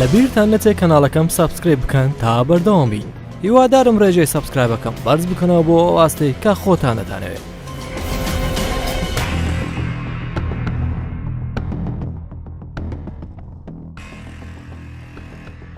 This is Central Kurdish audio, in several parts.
لەبیرتان نەچێت کەناڵەکەم subscribe بکەن تا بەردەوام بین هیوادارم ڕێژەی subscribe ەکەم بەرز بکەنەوە بۆ ئەو ئاستەی کە خۆتان دەتانەوێت.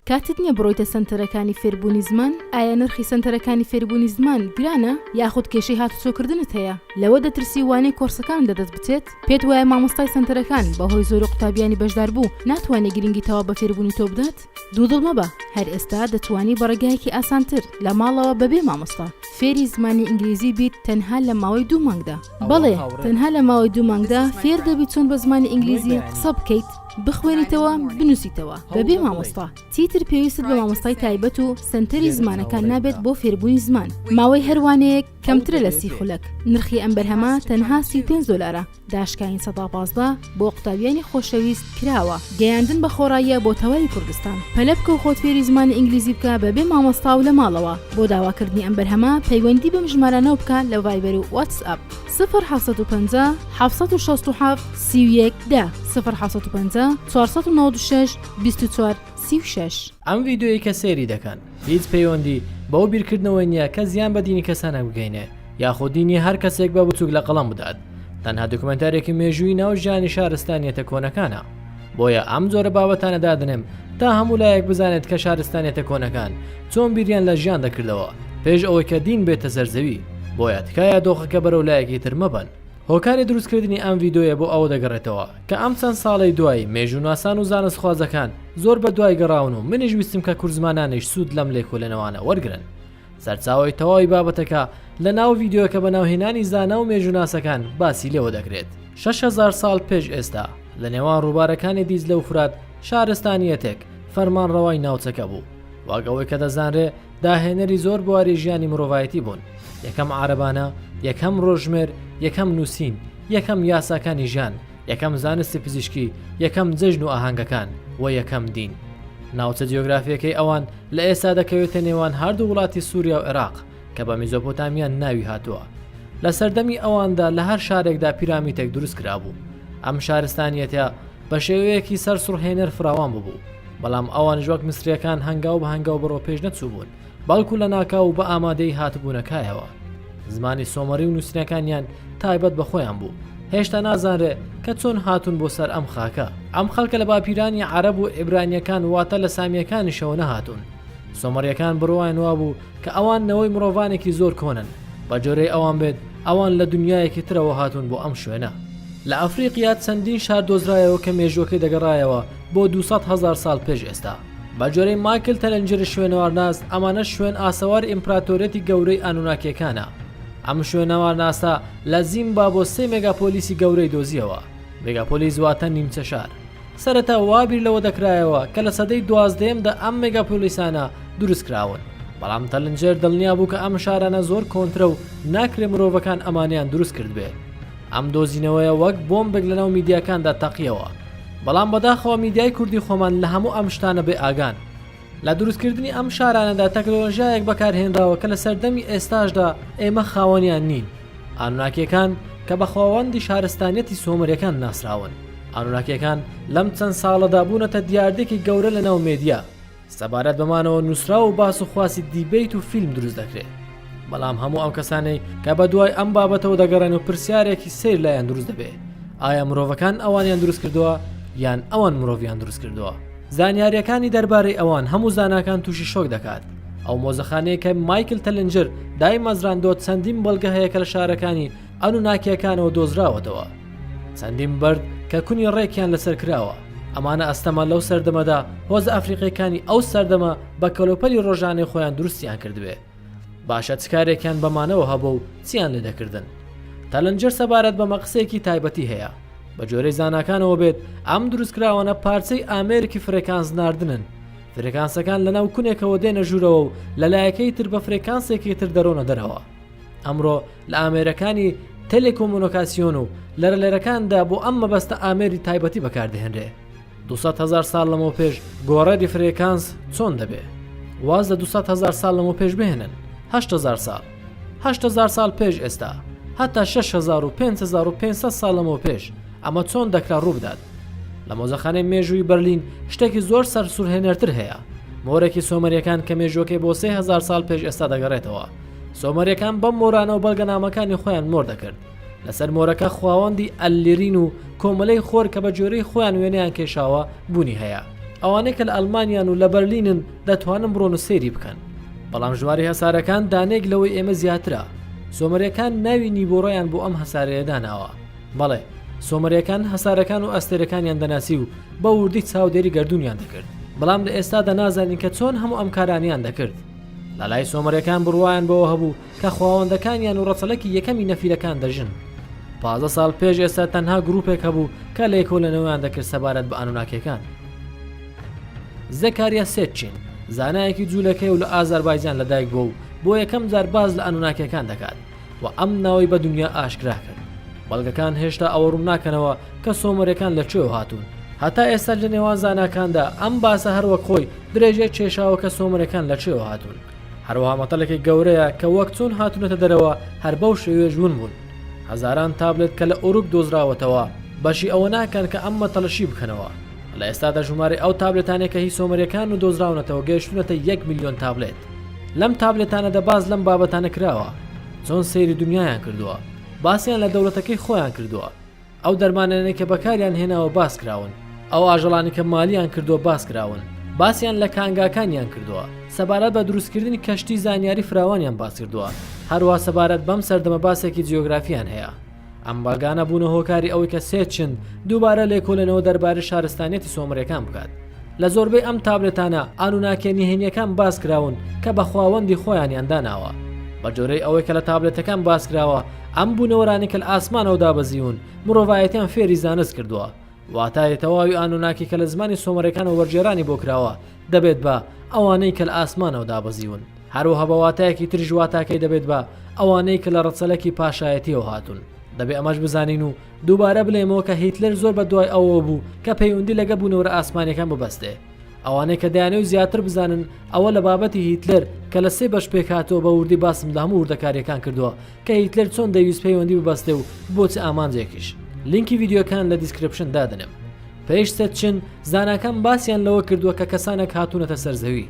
کاتت نییە بڕۆیتە سەنتەرەکانی فێربوونی زمان؟ ئایا نرخی سەنتەرەکانی فێربوونی زمان گرانە یاخود کێشەی هاتوچۆکردنت هەیە؟ لەوە دەترسی وانەی کۆرسەکانت لەدەست بچێت؟ پێت وایە مامۆستای سەنتەرەکان بەهۆی زۆری قوتابیانی بەشداربوو ناتوانێت گرنگی تەواو بە فێربوونی تۆ بدات؟ دوودڵ مەبە، هەر ئێستا دەتوانی بە ڕێگایەکی ئاسانتر لە ماڵەوە بەبێ مامۆستا فێری زمانی ئینگلیزی بیت تەنها لە ماوەی دوو مانگدا. بەڵێ تەنها لە ماوەی دوو مانگدا فێر دەبیت چۆن بە زمانی ئینگلیزی قسە بکەیت، بخوێنیتەوە، بنووسیتەوە بەبێ مامۆستا. چیتر پێویستت بە مامۆستای تایبەت و سەنتەری زمانەکان نابێت بۆ فێربوونی زمان. ماوەی هەر وانەیەک کەمترە لە 30 خولەک. نرخی ئەم بەرهەمە تەنها 35 دۆلارە. داشکانی 15% بۆ قوتابیانی خۆشەویست کراوە. گەیاندن بە خۆڕاییە بۆ تەواوی کوردستان. پەلە بکە و خۆت فێری زمانی ئینگلیزی بکە بەبێ مامۆستا و لە ماڵەوە. بۆ داواکردنی ئەم بەرهەمە پەیوەندی بەم ژمارانەوە بکە لە ڤایبەر و واتسئەپ. سفر 750 767 31 دە سفر 750 496 24 36. ئەم ڤیدیۆیەی کە سەیری دەکەن هیچ پەیوەندی بەو بیرکردنەوەی نیە کە زیان بە دینی کەسانێک بگەینێ یاخود دینی هەر کەسێک بە بچوک لە قەڵەم بدات تەنها دۆکمێنتارێکی مێژووی ناو ژیانی شارستانیەتە کۆنەکانە بۆیە ئەم جۆرە بابەتانە دادنێم تا هەموو لایەک بزانێت کە شارستانیەتە کۆنەکان چۆن بیریان لە ژیان دەکردەوە پێش ئەوەی کە دین بێتە سەر زەوی بۆیە تکایە دۆخەکە بەرەو لایەکی تر مەبەن هۆکاری دروستکردنی ئەم ڤیدۆیە بۆ ئەوە دەگەڕێتەوە کە ئەم چەند ساڵەی دوایی مێژووناسان و زانستخوازەکان زۆر بە دوای گەڕاون و منیش ویستم کە کوردزمانانیش سوود لەم لێکۆلێنەوانە وەرگرن. سەرچاوەی تەواوی بابەتەکە لە ناو ڤیدیۆکە بە ناوهێنانی زانا و مێژووناسەکان باسی لێوە دەکرێت. 6000 ساڵ پێش ئێستا لە نێوان ڕووبارەکانی دیجلە و فورات شارستانییەتێک فەرمانڕەوای ناوچەکە بوو. وەک ئەوەی کە دەزانرێ داهێنەری زۆر بواری ژیانی مرۆڤایەتی بوون، یەکەم عارەبانە، یەکەم ڕۆژژمێر، یەکەم نووسین، یەکەم یاساکانی ژیان، یەکەم زانستی پزیشکی، یەکەم جەژن و ئاهەنگەکان، و یەکەم دین. ناوچە جیۆگرافییەکەی ئەوان لە ئێستا دەکەوێتە نێوان هەردوو وڵاتی سووریا و عێراق کە بە میزۆپۆتامیا ناوی هاتووە. لە سەردەمی ئەواندا لە هەر شارێکدا پیرامیتێک دروست کرابوو. ئەم شارستانیەتە بە شێوەیەکی سەرسوڕهێنەر فراوان ببوو. بەڵام ئەوانیش وەک میسرییەکان هەنگاو بە هەنگاو بەرەو پێش نەچووبوون، بەڵکو لەناکاو و بە ئامادەیی هاتبوونە کایەوە. زمانی سۆمەری و نووسینەکانیان تایبەت بە خۆیان بوو. هێشتا نازانرێ کە چۆن هاتوون بۆ سەر ئەم خاکە. ئەم خەڵکە لە باپیرانی عەرەب و عیبرانییەکان واتە لە سامییەکانیشەوە نەهاتوون. سۆمەرییەکان بڕوایان وابوو کە ئەوان نەوەی مرۆڤانێکی زۆر کۆنن، بە جۆرەی ئەوان بێت ئەوان لە دونیایەکی ترەوە هاتوون بۆ ئەم شوێنە. لە ئەفریقیا چەندین شار دۆزرایەوە کە مێژووەکەی دەگەڕایەوە بۆ 200 هەزار ساڵ پێش ئێستا. بە جۆرەی مایکل تەلەنجەری شوێنەوارناس ئەمانە شوێن ئاسەواری ئیمپراتۆریەتی گەورەی ئانوناکیەکانە. ئەم شوێنەوارناسە لە زیمبابۆ سێ مێگاپۆلیسی گەورەی دۆزیەوە. مێگاپۆلیس واتە نیمچە شار. سەرەتا وا بیر لەوە دەکرایەوە کە لە سەدەی دوازدەیەمدا ئەم مێگاپۆلیسانە دروست کراون. بەڵام تەلنجەر دڵنیا بوو کە ئەم شارانە زۆر کۆنترە و ناکرێ مرۆڤەکان ئەمانەیان دروست کردبێ. ئەم دۆزینەوەیە وەک بۆمبێک لەناو میدیاکاندا تەقیەوە. بەڵام بەداخەوە میدیای کوردی خۆمان لە هەموو ئەم شتانە بێ ئاگان. لە دروستکردنی ئەم شارانەدا تەکنۆلۆژیایەک بەکارهێنراوە کە لە سەردەمی ئێستاشدا ئێمە خاوەنیان نین. ئانوناکیەکان کە بە خواوەندی شارستانیەتی سۆمەریەکان ناسراون. ئانوناکیەکان لەم چەند ساڵەدا بوونەتە دیاردەیەکی گەورە لەناو مێدیا. سەبارەت بەمانەوە نووسراو و باس و خواسی دیبەیت و فیلم دروست دەکرێت. بەڵام هەموو ئەم کەسانەی کە بە دوای ئەم بابەتەوە دەگەڕێن و پرسیارێکی سەیر لایان دروست دەبێ ئایا مرۆڤەکان ئەوانیان دروست کردووە یان ئەوان مرۆڤیان دروست کردووە؟ زانیاریەکانی دەربارەی ئەوان هەموو زاناکان تووشی شۆک دەکات. ئەو مۆزەخانەیە کە مایکل تەلنجر دایمەزراندووە چەندین بەڵگە هەیە کە لە شارەکانی ئەنوناکیەکانەوە دۆزراوەتەوە. چەندین بەرد کە کونی ڕێکیان لەسەر کراوە. ئەمانە ئەستەمە لەو سەردەمەدا هۆزە ئەفریقیەکانی ئەو سەردەمە بە کەلوپەلی ڕۆژانەی خۆیان دروستیان کردبێ. باشە چ کارێکیان بەمانەوە هەبوو و چیان لێ دەکردن؟ تەلنجەر سەبارەت بەمە قسەیەکی تایبەتی هەیە. بە جۆرەی زاناکانەوە بێت ئەم دروستکراوانە پارچەی ئامێرێکی فرێکانس ناردنن. فرێکانسەکان لەناو کونێکەوە دێنە ژوورەوە و لە لایەکەی تر بە فرێکانسێکی تر دەرۆنە دەرەوە. ئەمڕۆ لە ئامێرەکانی تەلێکۆمۆنۆکاسیۆن و لەرەلەرەکاندا بۆ ئەم مەبەستە ئامێری تایبەتی بەکاردەهێنرێ. 200 هەزار ساڵ لەمەو پێش گۆڕەری فرێکانس چۆن دەبێ؟ واز لە 200 هەزار ساڵ لەمەو پێش بهێنن 8000 ساڵ 8000 ساڵ پێش ئێستا هەتا 6000 و 5500 ساڵ لەمەو پێش ئەمە چۆن دەکرا ڕووبدات؟ لە مۆزەخانەی مێژووی بەرلین شتێکی زۆر سەرسوڕهێنەرتر هەیە. مۆرێکی سۆمەریەکان کە مێژووەکەی بۆ 3000 ساڵ پێش ئێستا دەگەڕێتەوە. سۆمەریەکان بەم مۆرانە و بەڵگەنامەکانی خۆیان مۆر دەکرد. لەسەر مۆرەکە خواوەندی ئەللیرین و کۆمەلەی خۆر کە بە گوێرەی خۆیان وێنەیان کێشاوە بوونی هەیە. ئەوانەی کە لە ئەلمانیان و لە بەرلینن دەتوانن بڕۆن و سەیری بکەن. بەڵام ژمارەی هەسارەکان دانەیەک لەوەی ئێمە زیاترە. سۆمەریەکان ناوی نیبۆرۆیان بۆ ئەم هەسارەیە داناوە. بەڵێ، سۆمەریەکان هەسارەکان و ئەستێرەکانیان دەناسی و بە وردی چاودێری گەردوونیان دەکرد. بەڵام لە ئێستادا نازانین کە چۆن هەموو ئەم کارانەیان دەکرد. لە لای سۆمەریەکان بڕوایان بەوە هەبوو کە خواوەندەکانیان و ڕەچەڵەکی یەکەمی نەفیلەکان دەژن. 15 ساڵ پێش ئێستا تەنها گروپێک هەبوو کە لێکۆلێنەوەیان دەکرد سەبارەت بە ئانوناکیەکان. زەکاریا سێتچین، زانایەکی جوولەکەیە و لە ئازەربایجان لەدایک بووە و بۆ یەکەم جار باس لە ئانوناکیەکان دەکات و ئەم ناوەی بە دونیا ئاشکرا کرد. بەڵگەکان هێشتا ئەوە ڕوون ناکەنەوە کە سۆمەریەکان لە کوێوە هاتوون. هەتا ئێستا لە نێوان زاناکاندا ئەم باسە هەر وەک خۆی درێژەی کێشاوە کە سۆمەریەکان لە کوێوە هاتوون. هەروەها مەتەڵێکی گەورەیە کە وەک چۆن هاتوونەتە دەرەوە هەر بەو شێوەیەش ون بوون. هەزاران تابلێت کە لە ئوروک دۆزراوەتەوە بەشی ئەوە ناکەن کە ئەم مەتەڵە شی بکەنەوە. لە ئێستادا ژمارەی ئەو تابلێتانەی کە هی سۆمەریەکانن و دۆزراونەتەوە گەیشتوونەتە یەک ملیۆن تابلێت. لەم تابلێتانەدا باس لەم بابەتانە کراوە، چۆن سەیری دونیایان کردووە، باسیان لە دەوڵەتەکەی خۆیان کردووە، ئەو دەرمانانەی کە بەکاریان هێناوە باس کراون، ئەو ئاژەڵانەی کە مالیان کردووە باس کراون، باسیان لە کانگاکانیان کردووە، سەبارەت بە دروستکردنی کەشتی زانیاری فراوانیان باس کردووە، هەروەها سەبارەت بەم سەردەمە باسێکی جیۆگرافیان هەیە. ئەم بەڵگانە بوونە هۆکاری ئەوەی کە سێتچن دووبارە لێکۆلێنەوە دەربارەی شارستانیەتی سۆمەریەکان بکات. لە زۆربەی ئەم تابلێتانە ئانوناکیە نهێنیەکان باس کراون کە بە خواوەندی خۆیانیان داناوە. بە جۆرەی ئەوەی کە لە تابلێتەکان باس کراوە ئەم بوونەوەرانەی کە لە ئاسمانەوە دابەزیون مرۆڤایەتیان فێری زانست کردووە. واتای تەواوی ئانوناکی کە لە زمانی سۆمەرەکانەوە وەرگێرانی بۆ کراوە دەبێت بە، ئەوانەی کە لە ئاسمانەوە دابەزیون. هەروەها بە واتایەکی تریش واتاکەی دەبێت بە، ئەوانەی کە لە ڕەچەلەکی پاشایەتیەوە هاتوون. دەبێ ئەمەش بزانین و دووبارە بلێمەوە کە هیتلەر زۆر بە دوای ئەوەوە بوو کە پەیوەندی لەگە بوونەوەرە ئاسمانیەکان ببەستێ. ئەوانەی کە دەیانەوێت زیاتر بزانن ئەوە لە بابەتی هیتلەر کە لە سێ بەش پێکهاتووە بە وردی باسم لە هەموو وردەکاریەکان کردووە کە هیتلەر چۆن دەیویست پەیوەندی ببەستێ و بۆ چ ئامانجێکیش. لینکی ڤیدیۆکان لە description دادەنێم. پێش سەتچن زاناکان باسیان لەوە کردووە کە کەسانێک هاتوونەتە سەر زەوی.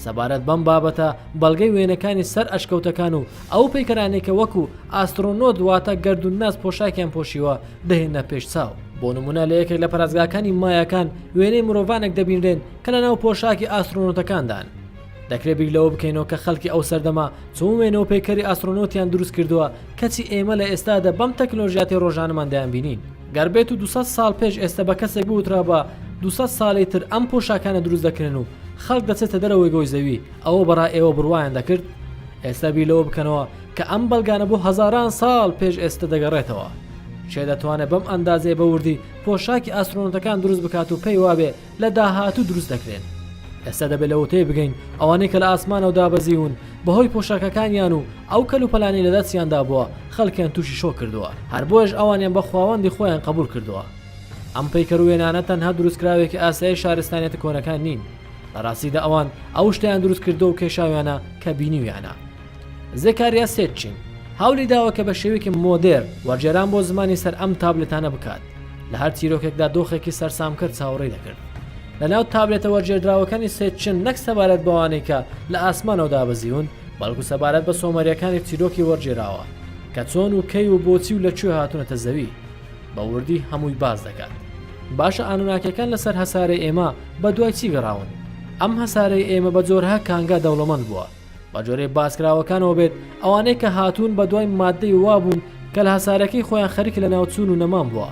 سەبارەت بەم بابەتە بەڵگەی وێنەکانی سەر ئەشکەوتەکان و ئەو پەیکەرانەی کە وەکو ئاسترۆنۆت واتە گەردوونناس پۆشاکیان پۆشیوە دەهێننە پێش چاو. بۆ نمونە لە یەکێک لە پەرستگاکانی مایاکان وێنەی مرۆڤانێک دەبینرێن کە لەناو پۆشاکی ئاسترۆنۆتەکاندان. دەکرێت بیر لەوە بکەینەوە کە خەڵکی ئەو سەردەمە چۆن وێنە و پەیکەری ئاسترۆنۆتیان دروست کردووە کەچی ئێمە لە ئێستادا بەم تەکنۆلۆژیاتی ڕۆژانەمان دەیانبینین. گەر بێت و 200 ساڵ پێش ئێستا بە کەسێک بوترابا 200 ساڵی تر ئەم پۆشاکانە دروست دەکرێن و خەڵک دەچێتە دەرەوەی گۆی زەوی ئەوە بەڕای ئێوە بڕوایان دەکرد؟ ئێستا بیر لەوە بکەنەوە کە ئەم بەڵگانە بۆ هەزاران ساڵ پێش ئێستا دەگەڕێتەوە. کێ دەتوانێت بەم ئەندازەیە بە وردی پۆشاکی ئاسترۆنۆتەکان دروست بکات و پێی وابێ لە داهاتوو دروست دەکرێن؟ ئێستا دەبێت لەوە تێبگەین ئەوانەی کە لە ئاسمانەوە دابەزیون بەهۆی پۆشاکەکانیان و ئەو کەلوپەلانەی لە دەستیاندا بووە خەڵکیان تووشی شۆک کردووە هەر بۆیەش ئەوانیان بە خواوەندی خۆیان قبوڵ کردووە. ئەم پەیکەر و وێنانە تەنها دروستکراوێکی ئاسایی شارستانیەتە کۆنەکان نین، لە ڕاستیدا ئەوان ئەو شتەیان دروست کردووە و کێشاویانە کە بینیویانە. زەکاریا سێتچین هەولی داوە کە بە شێوەیەکی مۆدێرن وەرگێران بۆ زمانی سەر ئەم تابلێتانە بکات. لە هەر چیرۆکێکدا دۆخێکی سەرسامکەر چاوەڕێی دەکرد. لە ناو تابلێتە وەرگێردراوەکانی سێتچن نەک سەبارەت بەوانەی کە لە ئاسمانەوە دابەزیون، بەڵکو سەبارەت بە سۆمەرییەکانی چیرۆکی وەرگێراوە کە چۆن و کەی و بۆچی و لە کوێ هاتوونەتە زەوی. بە وردی هەمووی باس دەکات. باشە ئانوناکیەکان لەسەر هەسارەی ئێمە بە دوای چی گەڕاون؟ ئەم هەسارەی ئێمە بە جۆرەها کانگا دەوڵەمەند بووە. بە جۆرەی باسکراوەکانەوە بێت ئەوانەی کە هاتوون بە دوای ماددەی وا بوون کە لە هەسارەکەی خۆیان خەریک لە ناوچوون و نەمان بووە.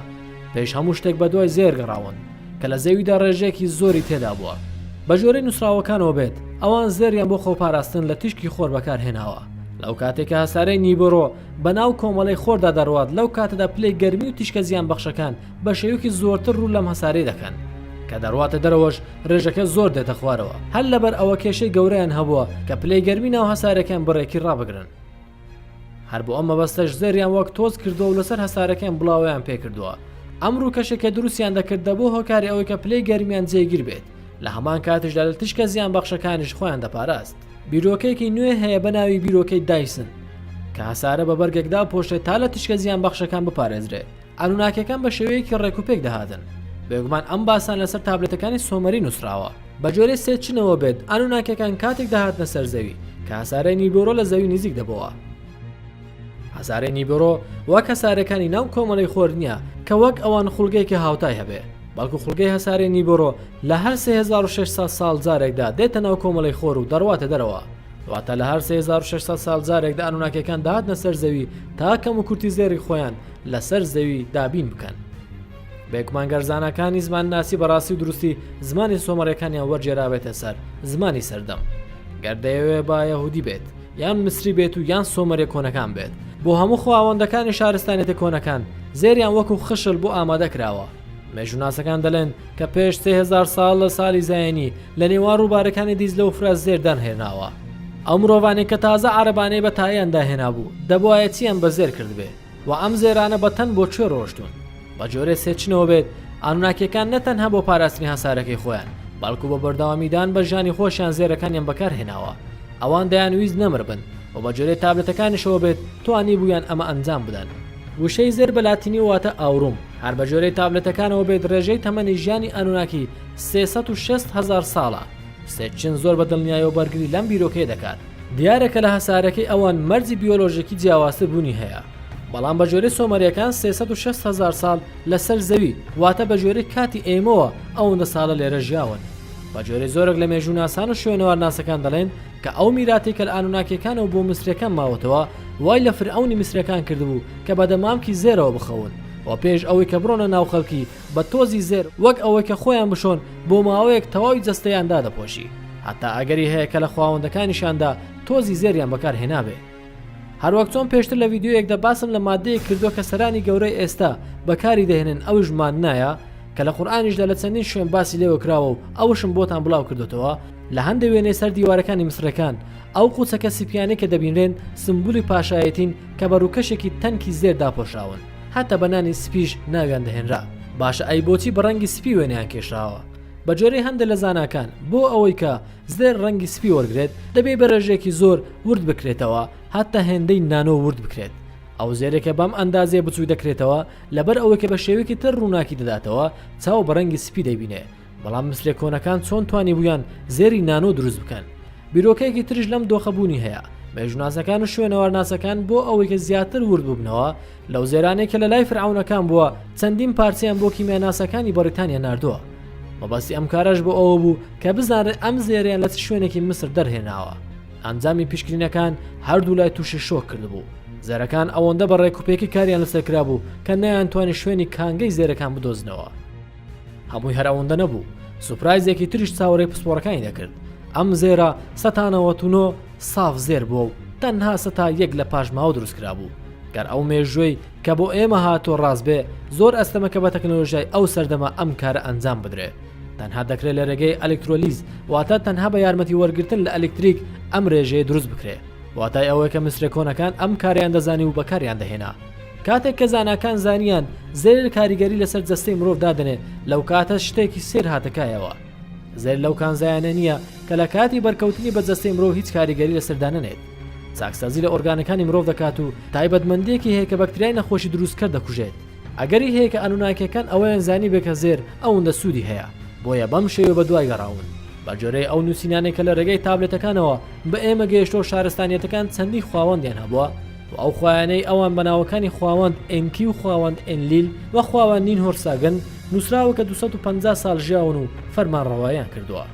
پێش هەموو شتێک بە دوای زێر گەڕاون کە لە زەویدا ڕێژەیەکی زۆری تێدا بووە. بە جۆرەی نووسراوەکانەوە بێت ئەوان زێریان بۆ خۆپاراستن لە تیشکی خۆر بەکار هێناوە. لەو کاتێک کە هەسارەی نیبرۆ بە ناو کۆمەڵەی خۆردا دەڕوات لەو کاتەدا پلەی گەرمی و تیشکە زیانبەخشەکان بە شێوەیەکی زۆرتر ڕوو لەم هەسارەی دەکەن کە دەڕواتە دەرەوەش ڕێژەکە زۆر دێتە خوارەوە هەر لەبەر ئەوە کێشەی گەورەیان هەبووە کە پلەی گەرمی ناو هەسارەکەیان بڕێکی ڕابگرن هەر بۆ ئەم مەبەستەش زێریان وەک تۆز کردووە و لەسەر هەسارەکەیان بڵاوەیان پێکردووە ئەم ڕووکەشە کە دروستیان دەکرد دەبوو هۆکاری ئەوەی کە پلەی گەرمیان جێگیر بێت لە هەمان کاتیشدا لە تیشکە زیان بەخشەکانیش خۆیان دەپاراست بیرۆکەیەکی نوێ هەیە بە ناوی بیرۆکەی دایسن کە هەسارە بە بەرگێک داپۆشێت تا لە تیشکە زیان بەخشەکان بپارێزرێت. ئانوناکیەکان بە شێوەیەکی ڕێک و پێک دەهاتن. بێگومان ئەم باسان لەسەر تابلێتەکانی سۆمەری نووسراوە. بە جۆرەی سێچنەوە بێت ئانوناکیەکان کاتێک دەهاتنە سەر زەوی کە هەسارەی نیبۆرۆ لە زەوی نزیک دەبۆوە. هەسارەی نیبۆرۆ وەک هەسارەکانی ناو کۆمەڵەی خۆر نییە کە وەک ئەوان خوڵگەیەکی هاوتای هەبێ، بەڵکو خوڵگەی هەسارەی نیبۆرۆ لە هەر 3600 ساڵ جارێکدا دێتە ناو کۆمەڵەی خۆر و دەڕواتە دەرەوە. واتە لە هەر 3600 ساڵ جارێکدا ئانوناکیەکان دەهاتنە سەر زەوی تا کەم و کورتی زێڕی خۆیان لەسەر زەوی دابین بکەن. بێگومان گەر زاناکانی زمانناسی بەڕاستی و دروستی زمانی سۆمەرەکانیان وەرگێرابێتە سەر زمانی سەردەم. گەر دەیەوێ با یەهودی بێت یان مسری بێت و یان سۆمەرە کۆنەکان بێت بۆ هەموو خواوەندەکانی شارستانێتە کۆنەکان زێریان وەکو خشل بۆ ئامادە کراوە. مێژووناسەکان دەڵێن کە پێش 3000 ساڵ لە ساڵی زایینی لە نێوان ڕووبارەکانی دیجلە و فرات زێر دانهێناوە. ئەو مرۆڤانەی کە تازە عەرەبانەی بە تایان داهێنابوو دەبوایە چیان بە زێر کردبێ؟ و ئەم زێرانە بە تەن بۆ کوێ ڕۆشتوون؟ بە جۆرێ سێچنەوە بێت، ئانوناکیەکان نە تەنها بۆ پاراستنی هەسارەکەی خۆیان، بەڵکو بۆ بەردەوامیدان بە ژیانی خۆشیان زێرەکانیان بەکار هێناوە. ئەوان دەیانویست نەمر بن و بە جۆرێ تابلێتەکانیشەوە بێت توانیبوویان ئەمە ئەنجام بدەن. وشەی زێر بە لاتینی واتە aurum. هەر بە جۆرەی تابلێتەکانەوە بێت ڕێژەی تەمەنی ژیانی ئانوناکی 360 هەزار ساڵە. سێچن زۆر بە دڵنیایەوە بەرگری لەم بیرۆکەیە دەکات. دیارە کە لە هەسارەکەی ئەوان مەرجی بیۆلۆژیکی جیاوازتر بوونی هەیە، بەڵام بە گوێرەی سۆمەریەکان 360 هەزار ساڵ لەسەر زەوی، واتە بە گوێرەی کاتی ئێمەوە ئەوەندە ساڵە لێرە ژیاون. بە گوێرەی زۆرێک لە مێژووناسان و شوێنەوارناسەکان دەڵێن کە ئەو میراتەی کە لە ئانوناکیەکانەوە بۆ میسریەکان ماوەتەوە وای لە فرعەونی میسریەکان کردبوو کە بە دەمامکی زێرەوە بخەون و پێش ئەوەی کە بڕۆنە ناو خەڵکی بە تۆزی زێر وەک ئەوەی کە خۆیان بشۆن بۆ ماوەیەک تەواوی جەستەیان دادەپۆشی هەتا ئەگەری هەیە کە لە خواوەندەکانیشیاندا تۆزی زێریان بەکار هێنابێ. هەروەک چۆن پێشتر لە ڤیدیۆیەکدا باسم لە مادەیەک کردووە کە سەرانی گەورەی ئێستا بەکاری دەهێنن ئەوش ماننایە کە لە قورئانیشدا لە چەندین شوێن باسی لێوە کراوە و ئەوشم بۆتان بڵاو کردوتەوە لە هەندێ وێنەی سەر دیوارەکانی میسرەکان ئەو قوچەکە سپیانەی کە دەبینرێن سمبولی پاشایەتین کە بە ڕووکەشێکی تەنکی زێر داپۆشراون هەتا بە نانی سپیش ناویان دەهێنرا باشە ئەی بۆچی بە ڕەنگی سپی وێنەیان کێشراوە بە جۆرەی هەندێک لە زاناکان بۆ ئەوەی کە زێر ڕەنگی سپی وەرگێت دەبێ بە ڕێژەیەکی زۆر ورد بکرێتەوە هەتا هێندەی نانۆ ورد بکرێت ئەو زێرێکە بەم ئەندازەیە بچوک دەکرێتەوە لەبەر ئەوەی کە بە شێوەیەکی تر ڕووناکی دەداتەوە چاو بە ڕەنگی سپی دەیبینێ بەڵام میسرە کۆنەکان چۆن توانیبوویان زێری نانۆ دروست بکەن؟ بیرۆکەیەکی تریش لەم دۆخە بوونی هەیە، مێژووناسەکان و شوێنەوارناسەکان بۆ ئەوەی کە زیاتر ورد ببنەوە لەو زێرانەی کە لە لای فرعەونەکان بووە چەندین پارچەیان بۆ کیمیاناسەکانی بەڕیتانیا ناردووە. مەبەستی ئەم کارەش بۆ ئەوە بوو کە بزانرێت ئەم زێرەیان لە چ شوێنێکی میسر دەرهێناوە. ئەنجامی پشکنینەکان هەردوو لای تووشی شۆک کردبوو. زێرەکان ئەوەندە بە ڕێکوپێکی کاریان لەسەر کرابوو کە نەیانتوانی شوێنی کانگەی زێرەکان بدۆزنەوە. هەمووی هەر ئەوەندە نەبوو سوپرایزێکی تریش چاوەڕێی پسپۆڕەکانی دەکرد ئەم زێرە 199 ساف زێر بووە و تەنها سەتا یەک لە پاشماوە دروست کرابوو گەر ئەو مێژووی کە بۆ ئێمە هاتۆ ڕاست بێ زۆر ئەستەمە کە بە تەکنەلۆژیای ئەو سەردەمە ئەم کارە ئەنجام بدرێ تەنها دەکرێت لە رێگەی ئەلکترۆلیز واتە تەنها بە یارمەتی وەرگرتن لە ئەلکتریک ئەم رێژەیە دروست بکرێ واتای ئەوەیە کە میسرە کۆنەکان ئەم کارەیان دەزانی و بەکاریان دەهێنا کاتێک کە زاناکان زانیان زێر کاریگەری لەسەر جەستەی مرۆڤ دادەنێ لەو کاتە شتێکی سێر هاتە کایەوە زێر لەو کانزایانە نییە کە لە کاتی بەرکەوتنی بە جەستەی مرۆڤ هیچ کاریگەری لەسەر دانەنێت چاکسازی لە ئۆرگانەکانی مرۆڤ دەکات و تایبەتمەندیەکی هەیە کە بەکتریای نەخۆشی دروستکەر دەکوژێت ئەگەری هەیە کە ئەنوناکیەکان ئەوەیان زانیبێ کە زێر ئەوەندە سوودی هەیە بۆیە بەم شێوە بەدوای گەڕاون بە جۆرەی ئەو نووسینانەی کە لە ڕێگەی تابلێتەکانەوە بە ئێمە گەیشتەوە شارستانیەتەکان چەندین خواوەندیان هەبووە و ئەو خوایانەی ئەوان بە ناوەکانی خواوەند ئێنکی و خواوەند ئێنلیل و خواوەند نینهۆرساگن نووسراوە کە 250 ساڵ ژیاون و فەرمانڕەواییان کردووە.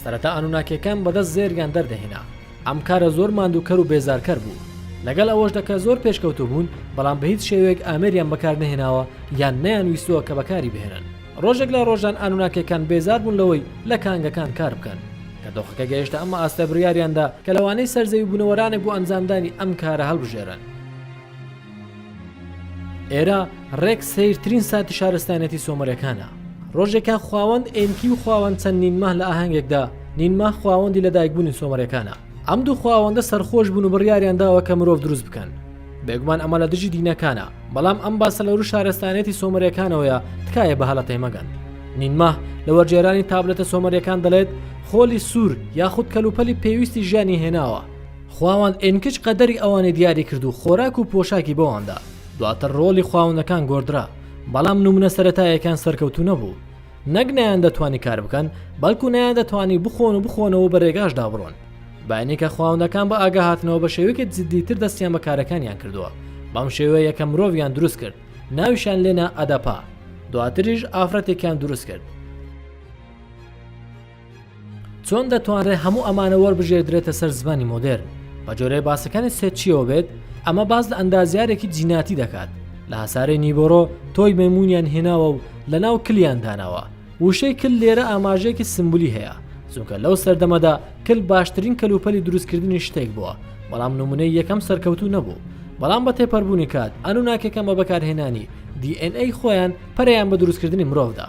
سەرەتا ئانوناکیەکان بەدەست زێریان دەردەهێنا ئەم کارە زۆر ماندووکەر و بێزارکەر بوو. لەگەڵ ئەوەشدا کە زۆر پێشکەوتوو بوون، بەڵام بە هیچ شێوەیەک ئامێریان بەکار نەهێناوە یان نەیانویستووە کە بەکاری بهێنن. ڕۆژێک لە ڕۆژان ئانوناکیەکان بێزار بوون لەوەی لە کانگەکان کار بکەن. کە دۆخەکە گەیشتە ئەم ئاستە بڕیاریان دا کە لەوانەی سەر زەوی بوونەوەرانێک بۆ ئەنجامدانی ئەم کارە هەڵبژێرن. ئێرە ڕێک سەیرترین ساتی شارستانیەتی سۆمەرەکانە. ڕۆژێکیان خواوەند ئێنکی و خواوەند چەند نینماه لە ئاهەنگێکدا، نینماه خواوەندی لەدایکبوونی سۆمەرەکانە. ئەم دوو خواوەندە سەرخۆش بوون و بڕیاریان داوە کە مرۆڤ دروست بکەن. بێگومان ئەمە لە دژی دینەکانە، بەڵام ئەم باسە لە ڕووی شارستانیەتی سۆمەرەکانەوەیە، تکایە بە هەڵە تێمەگەن. نینماه لە وەرگێرانی تابلێتە سۆمەریەکان دەڵێت خۆلی سوور یاخود کەلوپەلی پێویستی ژیانی هێناوە. خواوەند ئێنکچ قەدەری ئەوانی دیاری کرد و خۆراک و پۆشاکی بەوان دا. دواتر ڕۆڵی خواوەندەکان گۆڕدرا، بەڵام نمونە سەرەتایەکان سەرکەوتوو نەبوو. نەک نەیاندەتوانی کار بکەن، بەڵکو نەیاندەتوانی بخۆن و بخۆنەوە و بە رێگاشدا بڕۆن. بەیانی کە خواوەندەکان بە ئاگا هاتنەوە بە شێوەیەکی جددیتر دەستیان بە کارەکانیان کردووە. بەم شێوەیە یەکەم مرۆڤیان دروست کرد، ناویشیان لێنا ئەدەپا. دواتریش ئافرەتێکیان دروست کرد. چۆن دەتوانرێت هەموو ئەمانە وەربژێردرێتە سەر زمانی مۆدێرن؟ بە جۆرەی باسەکانی سێتچیەوە بێت، ئەمە باس لە ئەندازیارێکی جیناتی دەکات. لە هەسارەی نیبۆرۆ تۆی مەیموونیان هێناوە و لەناو کلیان داناوە. وشەی کل لێرە ئاماژەیەکی سمبولی هەیە، چونکە لەو سەردەمەدا کل باشترین کەلوپەلی دروستکردنی شتێک بووە، بەڵام نمونەی یەکەم سەرکەوتوو نەبوو. بەڵام بە تێپەربوونی کات ئەنوناکیەکان بە بەکارهێنانی DNA خۆیان پەرەیان بە دروستکردنی مرۆڤ دا.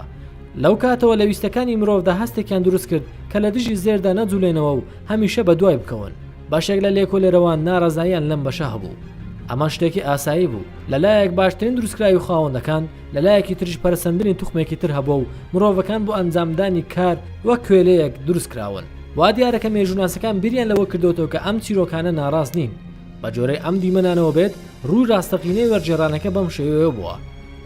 لەو کاتەوە لە ویستەکانی مرۆڤدا هەستێکیان دروست کرد کە لە دژی زێردا نەجولێنەوە و هەمیشە بە دوای بکەون. بەشێک لە لێکۆلەرەوان نارەزاییان لەم بەشە هەبوو. ئەمە شتێکی ئاسایی بوو. لە لایەک باشترین دروستکراوی خاوەندەکان، لە لایەکی تریش پەرەسەندنی توخمێکی تر هەبووە و مرۆڤەکان بۆ ئەنجامدانی کار وەک کوێلەیەک دروست کراون. وا دیارە کە مێژووناسەکان بیریان لەوە کردۆتەوە کە ئەم چیرۆکانە ناڕاست نین. بە جۆرەی ئەم دیمەنانەوە بێت، ڕووی ڕاستەقینەی وەرگێڕانەکە بەم شێوەیە بووە.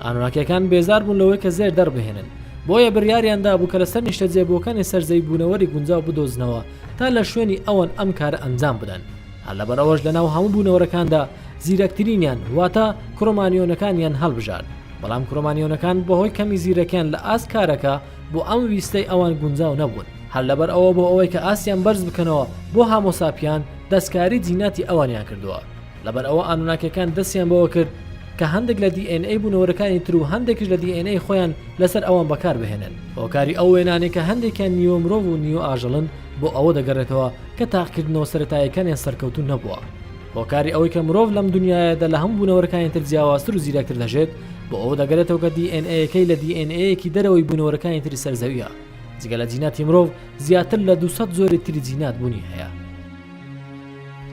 ئانوناکیەکان بێزار بوون لەوەی کە زێر دەربهێنن، بۆیە بڕیاریان دابوو کە لەسەر نیشتەجێبووەکانی سەر زەوی بوونەوەری گونجاو بدۆزنەوە تا لە شوێنی ئەوان ئەم کارە ئەنجام بدەن. هەر لەبەر ئەوەش لەناو هەموو بوونەوەرەکاندا زیرەکترینیان واتە کرۆمانیۆنەکانیان هەڵبژارد. بەڵام کرۆمانیۆنەکان بەهۆی کەمی زیرەکیان لە ئاست کارەکە بۆ ئەم ویستەی ئەوان گونجاو نەبوون. هەر لەبەر ئەوە بۆ ئەوەی کە ئاستیان بەرز بکەنەوە بۆ هامۆساپیان دەستکاری جیناتی ئەوانیان کردووە. لەبەر ئەوە ئانوناکیەکان دەستیان بەوە کرد کە هەندێک لە DNA بوونەوەرەکانی تر و هەندێکیش لە DNA خۆیان لەسەر ئەوان بەکار بهێنن. هۆکاری ئەو وێنانەی کە هەندێکیان نیوە مرۆڤ و نیوە ئاژەڵن بۆ ئەوە دەگەڕێتەوە کە تاقیکردنەوە سەرەتاییەکانیان سەرکەوتوو نەبووە. هۆکاری ئەوەی کە مرۆڤ لەم دونیایەدا لە هەموو بوونەوەرەکانی تر جیاوازتر و زیرەکتر دەژێت بۆ ئەوە دەگەرێتەوە کە DNA یەکەی لە DNA یەکی دەرەوەی بوونەوەرەکانی تری سەر زەویە. جگە لە جیناتی مرۆڤ زیاتر لە 200 جۆری تری جینات بوونی هەیە.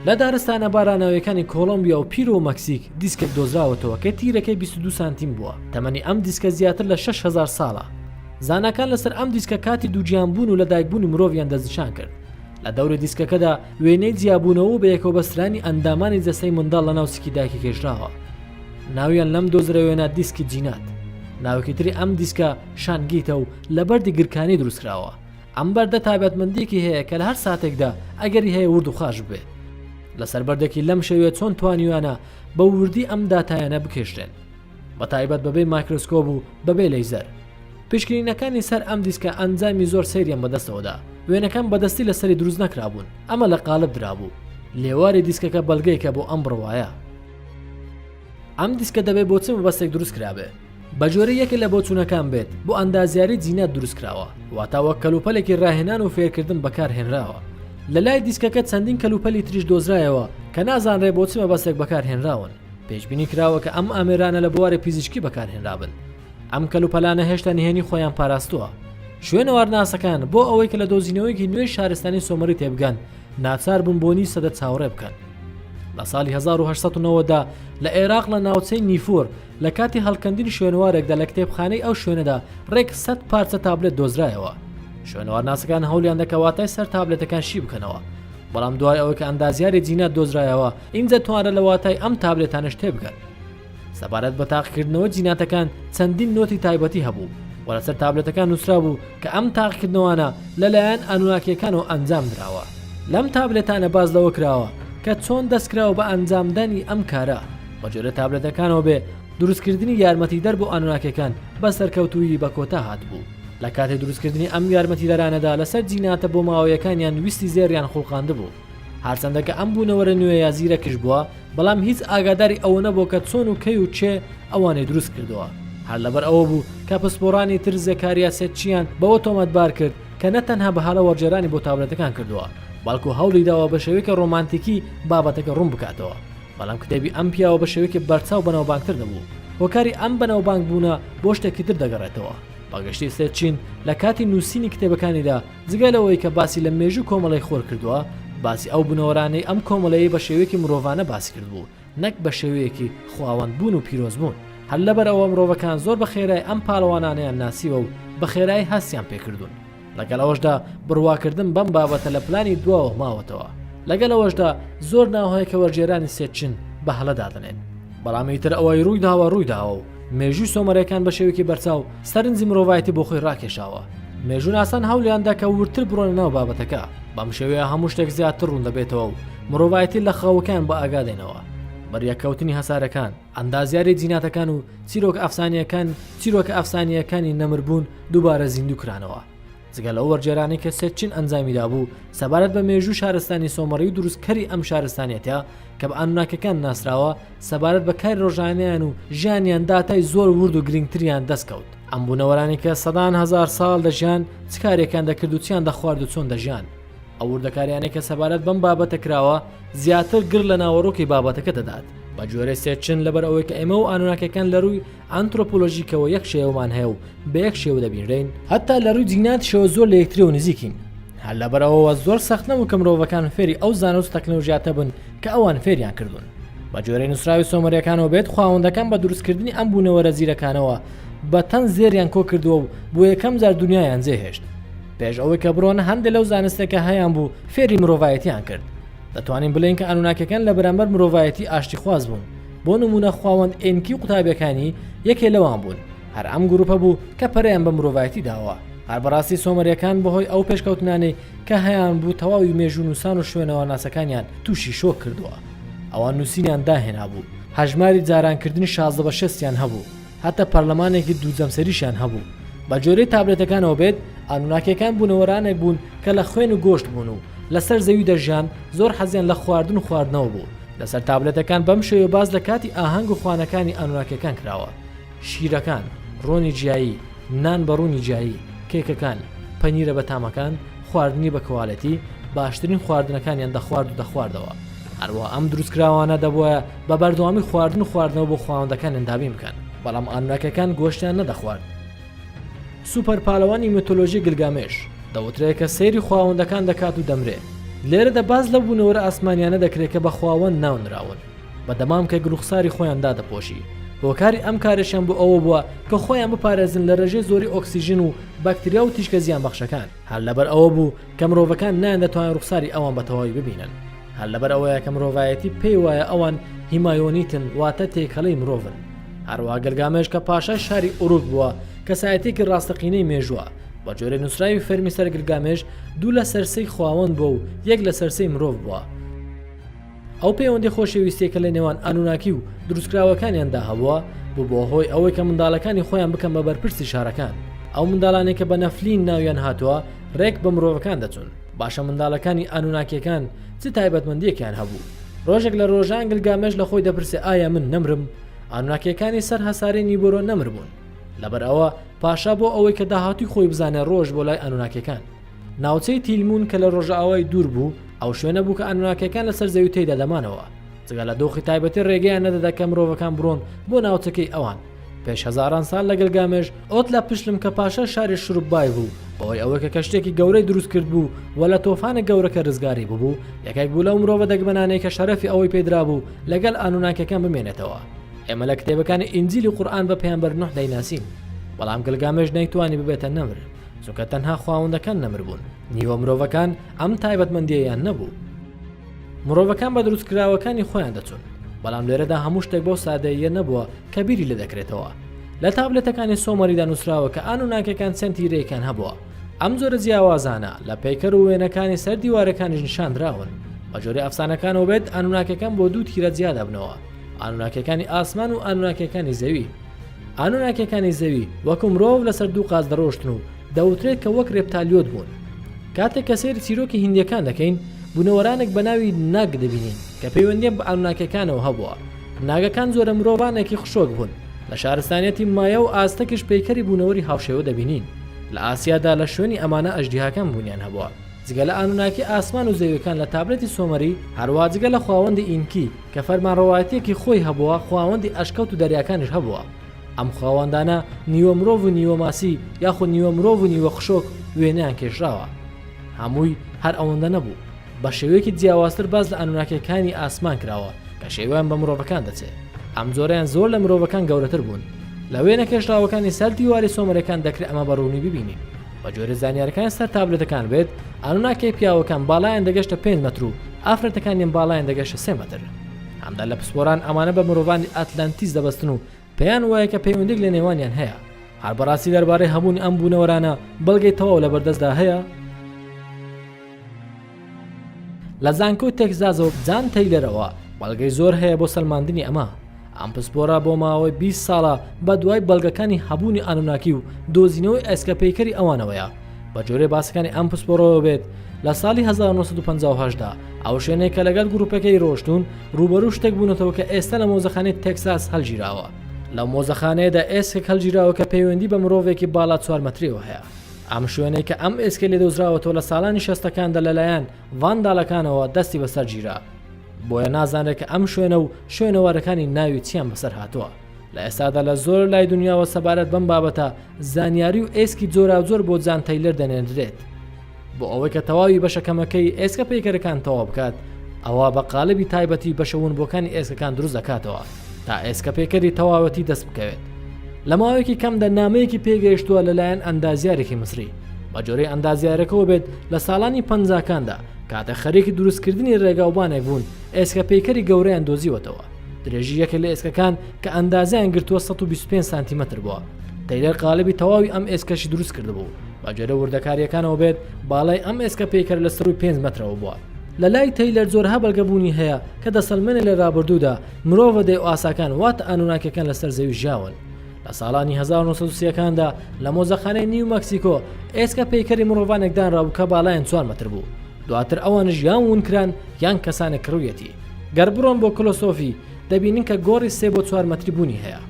لە دارستانە باراناویەکانی کۆڵۆمبیا و پیرۆ و مەکسیک دیسکێک دۆزراوەتەوە کە تیرەکەی 22 سانتیم بووە، تەمەنی ئەم دیسکە زیاتر لە 6000 ساڵە. زاناکان لەسەر ئەم دیسکە کاتی دووگیانبوون و لەدایکبوونی مرۆڤیان دەستنیشان کرد. لە دەوری دیسکەکەدا وێنەی جیابوونەوە و بەیەکەوەبەسترانی ئەندامانی جەستەی منداڵ لەناو سکی دایکی کێشراوە. ناویان لەم دۆزرەوێنە دیسکی جینات. ناوێکی تری ئەم دیسکە شانگیتە و لە بەردی گرکانی دروستکراوە. ئەم بەردە تایبەتمەندیەکی هەیە کە لە هەر ساتێکدا ئەگەری هەیە ورد و خاش ببێت. لەسەر بەردێکی لەم شێوەیە چۆن توانیویانە بە وردی ئەم داتایانە بکێشرێن؟ بە تایبەت بەبێ مایکرۆسکۆب و بەبێ لەیزەر. پشکنینەکانی سەر ئەم دیسکە ئەنجامی زۆر سەیریان بەدەستەوە دا. وێنەکان بەدەستی لەسەری دروست نەکرابوون، ئەمە لە قالب درابوو. لێواری دیسکەکە بەڵگەیەکە بۆ ئەم بڕوایە. ئەم دیسکە دەبێ بۆ چ مەبەستێک دروست کرابێ؟ بە جۆرەی یەکێ لە بۆچوونەکان بێت بۆ ئەندازیاری جینات دروست کراوە، واتا وەک کەلوپەلێکی راهێنان و فێرکردن بەکار هێنراوە. لە لای دیسکەکە چەندین کەلوپەلی تریش دۆزرایەوە کە نازانرێ بۆ چ مەبەستێک بەکار هێنراون. پێشبینی کراوە کە ئەم ئامێرانە لە بواری پزیشکی بەکار هێنرابن. ئەم کەلوپەلانە هێشتا نهێنی خۆیان پاراستووە. شوێنەوارناسەکان بۆ ئەوەی کە لە دۆزینەوەیەکی نوێی شارستانی سۆمەری تێبگەن، ناچار بوون بۆ نیو سەدە چاوەڕێ بکەن. لە ساڵی 1890 دا لە عێراق لە ناوچەی نیفور لە کاتی هەڵکەندنی شوێنەوارێکدا لە کتێبخانەی ئەو شوێنەدا ڕێک 100 پارچە تابلێت دۆزرایەوە. شوێنەوارناسەکان هەوڵیان دا کە واتای سەر تابلێتەکان شی بکەنەوە. بەڵام دوای ئەوەی کە ئەندازیاری جینات دۆزرایەوە، ئینجا توانرا لە واتای ئەم تابلێتانەش تێبگەن. سەبارەت بە تاقیکردنەوەی جیناتەکان چەندین نۆتی تایبەتی هەبوو و لەسەر تابلێتەکان نووسرابوو کە ئەم تاقیکردنەوانە لەلایەن ئانوناکیەکانەوە ئەنجام دراوە. لەم تابلێتانە باس لەوە کراوە کە چۆن دەستکراوە بە ئەنجامدانی ئەم کارە، بە جۆرێ تابلێتەکانەوە بێ دروستکردنی یارمەتیدەر بۆ ئانوناکیەکان بە سەرکەوتوویی بە کۆتا هاتبوو. لە کاتی دروستکردنی ئەم یارمەتیدەرانەدا لەسەر جیناتە بۆماوەیەکانیان ویستی زێڕیان خوڵقاندبوو. هەرچەندە کە ئەم بوونەوەرە نوێیە زیرەکیش بووە، بەڵام هیچ ئاگاداری ئەوە نەبووە کە چۆن و کەی و کێ ئەوانەی دروست کردووە. هەر لەبەر ئەوە بوو کە پسپۆڕانی تر زەکاریا سێتچیان بەوە تۆمەتبار کرد کە نە تەنها بە هەڵە وەرگێڕانی بۆ تابلێتەکان کردووە، بەڵکو هەوڵی داوە بە شێوەیەکی ڕۆمانتیکی بابەتەکە ڕوون بکاتەوە. بەڵام کتێبی ئەم پیاوە بە شێوەیەکی بەرچاو بەناوبانگتر دەبوو. هۆکاری ئەم بەناوبانگ بوونە بۆ شتێکی تر دەگەڕێتەوە. بە گشتی سێتچین لە کاتی نووسینی کتێبەکانیدا جگە لەوەی کە باسی لە مێژوو کۆمەڵەی خۆر کردووە، باسی ئەو بوونەوەرانەی ئەم کۆمەڵەیەی بە شێوەیەکی مرۆڤانە باسی کردبوو، نەک بە شێوەیەکی خواوەند بوون و پیرۆز بوون. هەر لەبەر ئەوە مرۆڤەکان زۆر بە خێرای ئەم پاڵەوانانەیان ناسیوە و بە خێرایی هەستیان پێ کردوون. لەگەڵ ئەوەشدا بڕواکردن بەم بابەتە لە پلانی دواوە ماوەتەوە. لەگەل ئەوەشدا زۆر ناو هەیە کە وەرگێرانی سێتچن بە هەڵە دادەنێن. بەڵام ئیتر ئەوەی ڕوویداوە ڕوویداوە و مێژووی سۆمەرەکان بە شێوەیەکی بەرچاو سەرنجی مرۆڤایەتی بۆ خۆی ڕاکێشاوە. مێژووناسان هەوڵیاندا کە وردتر بڕۆنە ناو بابەتەکە، بەم شێوەیە هەموو شتێک زیاتر ڕوون دەبێتەوە و مرۆڤایەتی لە خەوەکان بە ئاگا دێنەوە. بەریەککەوتنی هەسارەکان، ئەندازیاری جیناتەکان و چیرۆکە ئەفسانییەکان چیرۆکە ئەفسانییەکانی نەمربوون دووبارە زیندوو کرانەوە. جگە لەو وەرگێرانەی کە سێتچین ئەنجامی دابوو سەبارەت بە مێژوو شارستانی سۆمەڕی و دروستکەری ئەم شارستانیەتە کە بە ئانوناکەکان ناسراوە سەبارەت بە کاری ڕۆژانەیان و ژیانیان داتای زۆر ورد و گرنگتریان دەستکەوت ئەم بوونەوەرانی کە سەدان هەزار ساڵ دەژیان چ کارێکیان دەکرد و چیان دەخوارد و چۆن دەژیان ئەو وردەکاریانەی کە سەبارەت بەم بابەتە کراوە زیاتر گڕ لە ناوەڕۆکی بابەتەکە دەدات بە گوێرەی سێتچن لەبەر ئەوەی کە ئێمە و ئانوناکەکان لە ڕووی ئەنترۆپۆلۆژیکەوە یەک شێوەمان هەیە و بە یەک شێوە دەبینرێین، هەتا لە ڕووی جیناتیشەوە زۆر لە یەکتریەوە نزیکین، هەر لەبەرئەوەوە زۆر سەخت نەبوو کە مرۆڤەکان فێری ئەو زانست و تەکنەلۆژیاتە بن کە ئەوان فێریان کردوون. بە گوێرەی نووسراوی سۆمەریەکانەوە بێت خواوەندەکان بە دروستکردنی ئەم بوونەوەرە زیرەکانەوە بە تەن زێریان کۆکردووە و بۆ یەکەم جار دونیایان جێهێشت. پێش ئەوەی کە بڕۆن هەندێ لەو زانستە کە هەیان بوو فێری مرۆڤایەتیان کرد. دەتوانین بڵێین کە ئانوناکیەکان لە بەرامبەر مرۆڤایەتی ئاشتیخواز بوون. بۆ نموونە خواوەند ئێنکی و قوتابیەکانی یەکێ لەوان بوون. هەر ئەم گروپە بوو کە پەرەیان بە مرۆڤایەتی داوە. هەر بەڕاستی سۆمەریەکان بەهۆی ئەو پێشکەوتنانەی کە هەیان بوو تەواوی مێژوونووسان و شوێنەوارناسەکانیان تووشی شۆک کردووە. ئەوان نووسینیان داهێنابوو. هەژماری جارانکردنی 16 بە شەستیان هەبوو. هەتا پەرلەمانێکی دوو جەمسەریشیان هەبوو. بە گوێرەی تابلێتەکانەوە بێت، ئانوناکیەکان بوونەوەرانێک بوون کە لە خوێن و گۆشت بوون و لەسەر زەوی دەژیان، زۆر حەزیان لە خواردن و خواردنەوە بوو. لەسەر تابلێتەکان بەم شێوەیە باس لە کاتی ئاهەنگ و خوانەکانی ئانوناکیەکان کراوە. شیرەکان، ڕۆنی گیایی، نان بە ڕوونی گیایی، کێکەکان، پەنیرە بەتامەکان، خواردنی بە کوالێتی، باشترین خواردنەکانیان دەخوارد و دەخواردەوە. هەروەها ئەم دروستکراوانە دەبوایە بە بەردەوامی خواردن و خواردنەوە بۆ خواوەندەکانیان دابین بکەن، بەڵام ئانوناکیەکان گۆشتیان نەدەخوارد. سوپەر پالەوانی میتۆلۆژی گلگامێش، دەوترێ کە سەیری خواوەندەکان دەکات و دەمرێ. لێرەدا باس لەو بوونەوەرە ئاسمانیانە دەکرێ کە بە خواوەند ناونراون. بە دەمامکێک ڕووخساری خۆیان دادەپۆشی. هۆکاری ئەم کارەشیان بۆ ئەوە بووە کە خۆیان بپارێزن لە ڕێژەی زۆری ئۆکسیژن و بەکتریا و تیشکە زیانبەخشەکان. هەر لەبەر ئەوە بوو کە مرۆڤەکان نەیاندەتوانی ڕوخساری ئەوان بە تەواوی ببینن. هەر لەبەر ئەوەیە کە مرۆڤایەتی پێی وایە ئەوان هیمایۆنیتن واتە تێکەڵەی مرۆڤن. هەروەها گلگامێش کە پاشای شاری ئوروک بووە کەسایەتیەکی ڕاستەقینەی مێژووە. بە جۆرێک نووسراوی فەرمی سەر گلگامێش دوو لەسەر سێی خواوەند بووە و یەک لەسەر سێی مرۆڤ بووە. ئەو پەیوەندی خۆشەویستیە کە لە نێوان ئانوناکی و دروستکراوەکانیاندا هەبووە، ببووە هۆی ئەوەی کە منداڵەکانی خۆیان بکەن بە بەرپرسی شارەکان. ئەو منداڵانەی کە بە نەفلین ناویان هاتووە ڕێک بە مرۆڤەکان دەچوون. باشە منداڵەکانی ئانوناکیەکان چ تایبەتمەندیەکیان هەبوو؟ ڕۆژێک لە ڕۆژان گلگامێش لە خۆی دەپرسێ ئایا من نەمرم؟ ئانوناکیەکانی سەر هەسارەی نیبۆرۆ نەمر بوون. لەبەر ئەوە پاشا بۆ ئەوەی کە داهاتووی خۆی بزانێ ڕۆشت بۆ لای ئانوناکیەکان. ناوچەی تیلمون کە لە ڕۆژئاوای دوور بوو، ئەو شوێنە بوو کە ئانوناکیەکان لەسەر زەوی تێیدا دەمانەوە. جگە لە دۆخی تایبەتی ڕێگەیان نەدەدا کە مرۆڤەکان بڕۆن بۆ ناوچەکەی ئەوان. پێش هەزاران ساڵ لە گلگامێش، ئۆتلا پشلم کە پاشای شاری شروببای بوو، بەهۆی ئەوەی کە کەشتییەکی گەورەی دروست کردبوو و لە تۆفانە گەورەکە رزگاری ببوو، یەکێک بوو لەو مرۆڤە دەگمەنانەی کە شەرەفی ئەوەی پێدرابوو لەگەل ئانوناکیەکان بمێنێتەوە. ئێمە لە کتێبەکانی ئینجیل و قورئان بە پەیامبەر نوح دەیناسین. بەڵام گلگامێش نەیتوانی ببێتە نەمر. چونکە تەنها خواوەندەکان نەمر بوون، نیوە مرۆڤەکان ئەم تایبەتمەندییەیان نەبوو. مرۆڤەکان بە دروستکراوەکانی خۆیان دەچوون، بەڵام لێرەدا هەموو شتێک بەو سادەییە نەبووە کە بیری لێ دەکرێتەوە. لە تابلێتەکانی سۆمەریدا نووسراوە کە ئانوناکیەکان چەند تیرەیەکیان هەبووە. ئەم جۆرە جیاوازانە لە پەیکەر و وێنەکانی سەر دیوارەکانیش نیشان دراون. بە جۆری ئەفسانەکانەوە بێت ئانوناکیەکان بۆ دوو تیرە جیا دەبنەوە، ئانوناکیەکانی ئاسمان و ئانوناکیەکانی زەوی. ئانوناکیەکانی زەوی وەکو مرۆڤ لەسەر دوو قاچ دەڕۆشتن و دەوترێت کە وەک رێپتالیۆت بوون. کاتێک کە سەیری چیرۆکی هیندییەکان دەکەین، بوونەوەرانێک بە ناوی ناگ دەبینین کە پەیوەندییان بە ئانوناکیەکانەوە هەبووە. ناگەکان جۆرە مرۆڤانێکی خشۆک بوون. لە شارستانیەتی مایا و ئازتەکیش پەیکەری بوونەوەری هاوشێوە دەبینین. لە ئاسیادا لە شوێنی ئەمانە ئەژدیهاکان بوونیان هەبووە. جگە لە ئانوناکی ئاسمان و زەویەکان لە تابلێتی سۆمەری، هەروەها جگە لە خواوەندی ئینکی، کە فەرمانڕەوایەتییەکی خۆی هەبووە، خواوەندی ئەشکەوت و دەریاکانیش هەبووە. ئەم خواوەندانە نیوە مرۆڤ و نیوە ماسی یاخود نیوە مرۆڤ و نیوە خشۆک وێنەیان کێشراوە. هەمووی هەر ئەوەندە نەبوو. بە شێوەیەکی جیاوازتر باس لە ئانوناکیەکانی ئاسمان کراوە کە شێوەیان بە مرۆڤەکان دەچێ. ئەم جۆرەیان زۆر لە مرۆڤەکان گەورەتر بوون. لە وێنە کێشراوەکانی سەر دیواری سۆمەرەکان دەکرێ ئەمە بە ڕوونی ببینین. بە جۆرێ زانیارەکانی سەر تابلێتەکان بێت، ئانوناکیە پیاوەکان باڵایان دەگەشتە 5 مەتر و ئافرەتەکانیان باڵایان دەگەشتە 3 مەتر. هەندە لە پسپۆران ئەمانە بە مرۆڤانی ئەتلەنتیس دەبەستن و پێیان وایە کە پەیوەندیک لە نێوانیان هەیە. هەر بەڕاستی دەربارەی هەبوونی ئەم بوونەوەرانە بەڵگەی تەواو لەبەردەستدا هەیە؟ لە زانکۆی تێکزازەوە جان تەیلەرەوە بەڵگەی زۆر هەیە بۆ سەلماندنی ئەمە. ئەم پسپۆرە بۆ ماوەی 20 ساڵە بە دوای بەڵگەکانی هەبوونی ئانوناکی و دۆزینەوەی ئێسکە پەیکەری ئەوانەوەیە. بە جۆرەی باسەکانی ئەم پسپۆڕەوە بێت لە ساڵی 1950 دا ئەو شوێنەی کە لەگەڵ گروپەکەی ڕۆشتوون ڕووبەروو شتێک بوونەتەوە کە ئێستا لە مۆزەخانەی تێکساس هەڵگیراوە. لەو مۆزەخانەیەدا ئێسکێک هەڵگیراوە کە پەیوەندی بە مرۆڤێکی باڵا چوار مەتریەوە هەیە. ئەم شوێنەی کە ئەم ئێسکەی لێ دۆزراوەتەوە لە ساڵانی شەستەکاندا لەلایەن ڤاندالەکانەوە دەستی بەسەر گیرا. بۆیە نازانرێت کە ئەم شوێنە و شوێنەوارەکانی ناوی چیان بەسەر هاتووە. لە ئێستادا لە زۆر لای دنیاوە سەبارەت بەم بابەتە زانیاری و ئێسکی جۆراوجۆر بۆ جان تەیلەر دەنێردرێت. بۆ ئەوەی کە تەواوی بەشە کەمەکەی ئێسکە پەیکەرەکان تەواو بکات، ئەوا بە قالبی تایبەتی بەشە ونبووەکانی ئێسکەکان دروست دەکاتەوە تا ئێسکە پەیکەری تەواوەتی دەست بکەوێت. لە ماوەیەکی کەمدا نامەیەکی پێگەیشتووە لەلایەن ئەندازیارێکی میسری، بە جۆرەی ئەندازیارەکەوە بێت لە ساڵانی پەنجاکاندا کاتێک خەریکی دروستکردنی ڕێگاوبانێک بوون ئێسکە پەیکەری گەورەیان دۆزیوەتەوە. درێژی یەکێک لە ئێسکەکان کە ئەندازەیان گرتووە 125 سانتیمەتر بووە. تەیلەر قالبی تەواوی ئەم ئێسکەشی دروست کردبوو. بە جۆرە وردەکارییەکانەوە بێت باڵای ئەم ئێسکە پەیکەرە لە سەرووی 5 مەترەوە بووە. لە لای تەیلەر جۆرەها بەڵگە بوونی هەیە کە دەسەلمێنێ لە رابردوودا مرۆڤە دێوئاساکان واتە ئانوناکیەکان لەسەر زەوی ژیاون. لە ساڵانی 1930 ەکاندا لە مۆزەخانەی نیو مەکسیکۆ ئێسکە پەیکەری مرۆڤانێک دانرابوو کە باڵایان چوار مەتر بوو. دواتر ئەوانیش یان ون کران یان کەسانێک کڕیویەتی. گەر بڕۆن بۆ کلۆسۆفی دەبینن کە گۆڕی سێ بۆ چوار مەتری بوونی هەیە.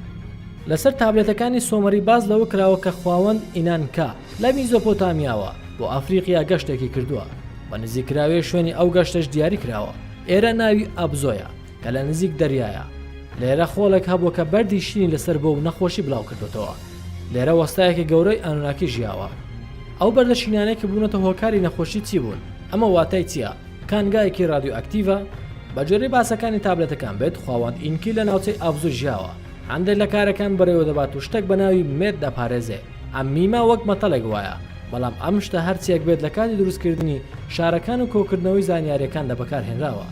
لەسەر تابلێتەکانی سۆمەری باس لەوە کراوە کە خواوەند ئینانکا لە میزۆپۆتامیاوە بۆ ئەفریقیا گەشتێکی کردووە. بە نزیککراوی شوێنی ئەو گەشتەش دیاری کراوە. ئێرە ناوی ئابزۆیە کە لە نزیک دەریایە. لێرە خۆڵێک هەبووە کە بەردی شینی لەسەر بووە و نەخۆشی بڵاوکردۆتەوە. لێرە وەستایەکی گەورەی ئانوناکی ژیاوە. ئەو بەردە شینانەی کە بوونەتە هۆکاری نەخۆشی چی بوون؟ ئەمە واتای چییە؟ کانگایەکی ڕادیۆئەکتیڤە؟ بە گوێرەی باسەکانی تابلێتەکان بێت، خواوەند ئینکی لە ناوچەی ئابزو ژیاوە. هەندێک لە کارەکان بەڕێوە دەبات و شتێک بە ناوی مێت دەپارێزێ. ئەم میمە وەک مەتەڵێک وایە، بەڵام ئەم شتە هەرچیەک بێت لە کاتی دروستکردنی شارەکان و کۆکردنەوەی زانیاریەکاندا بەکارهێنراوە.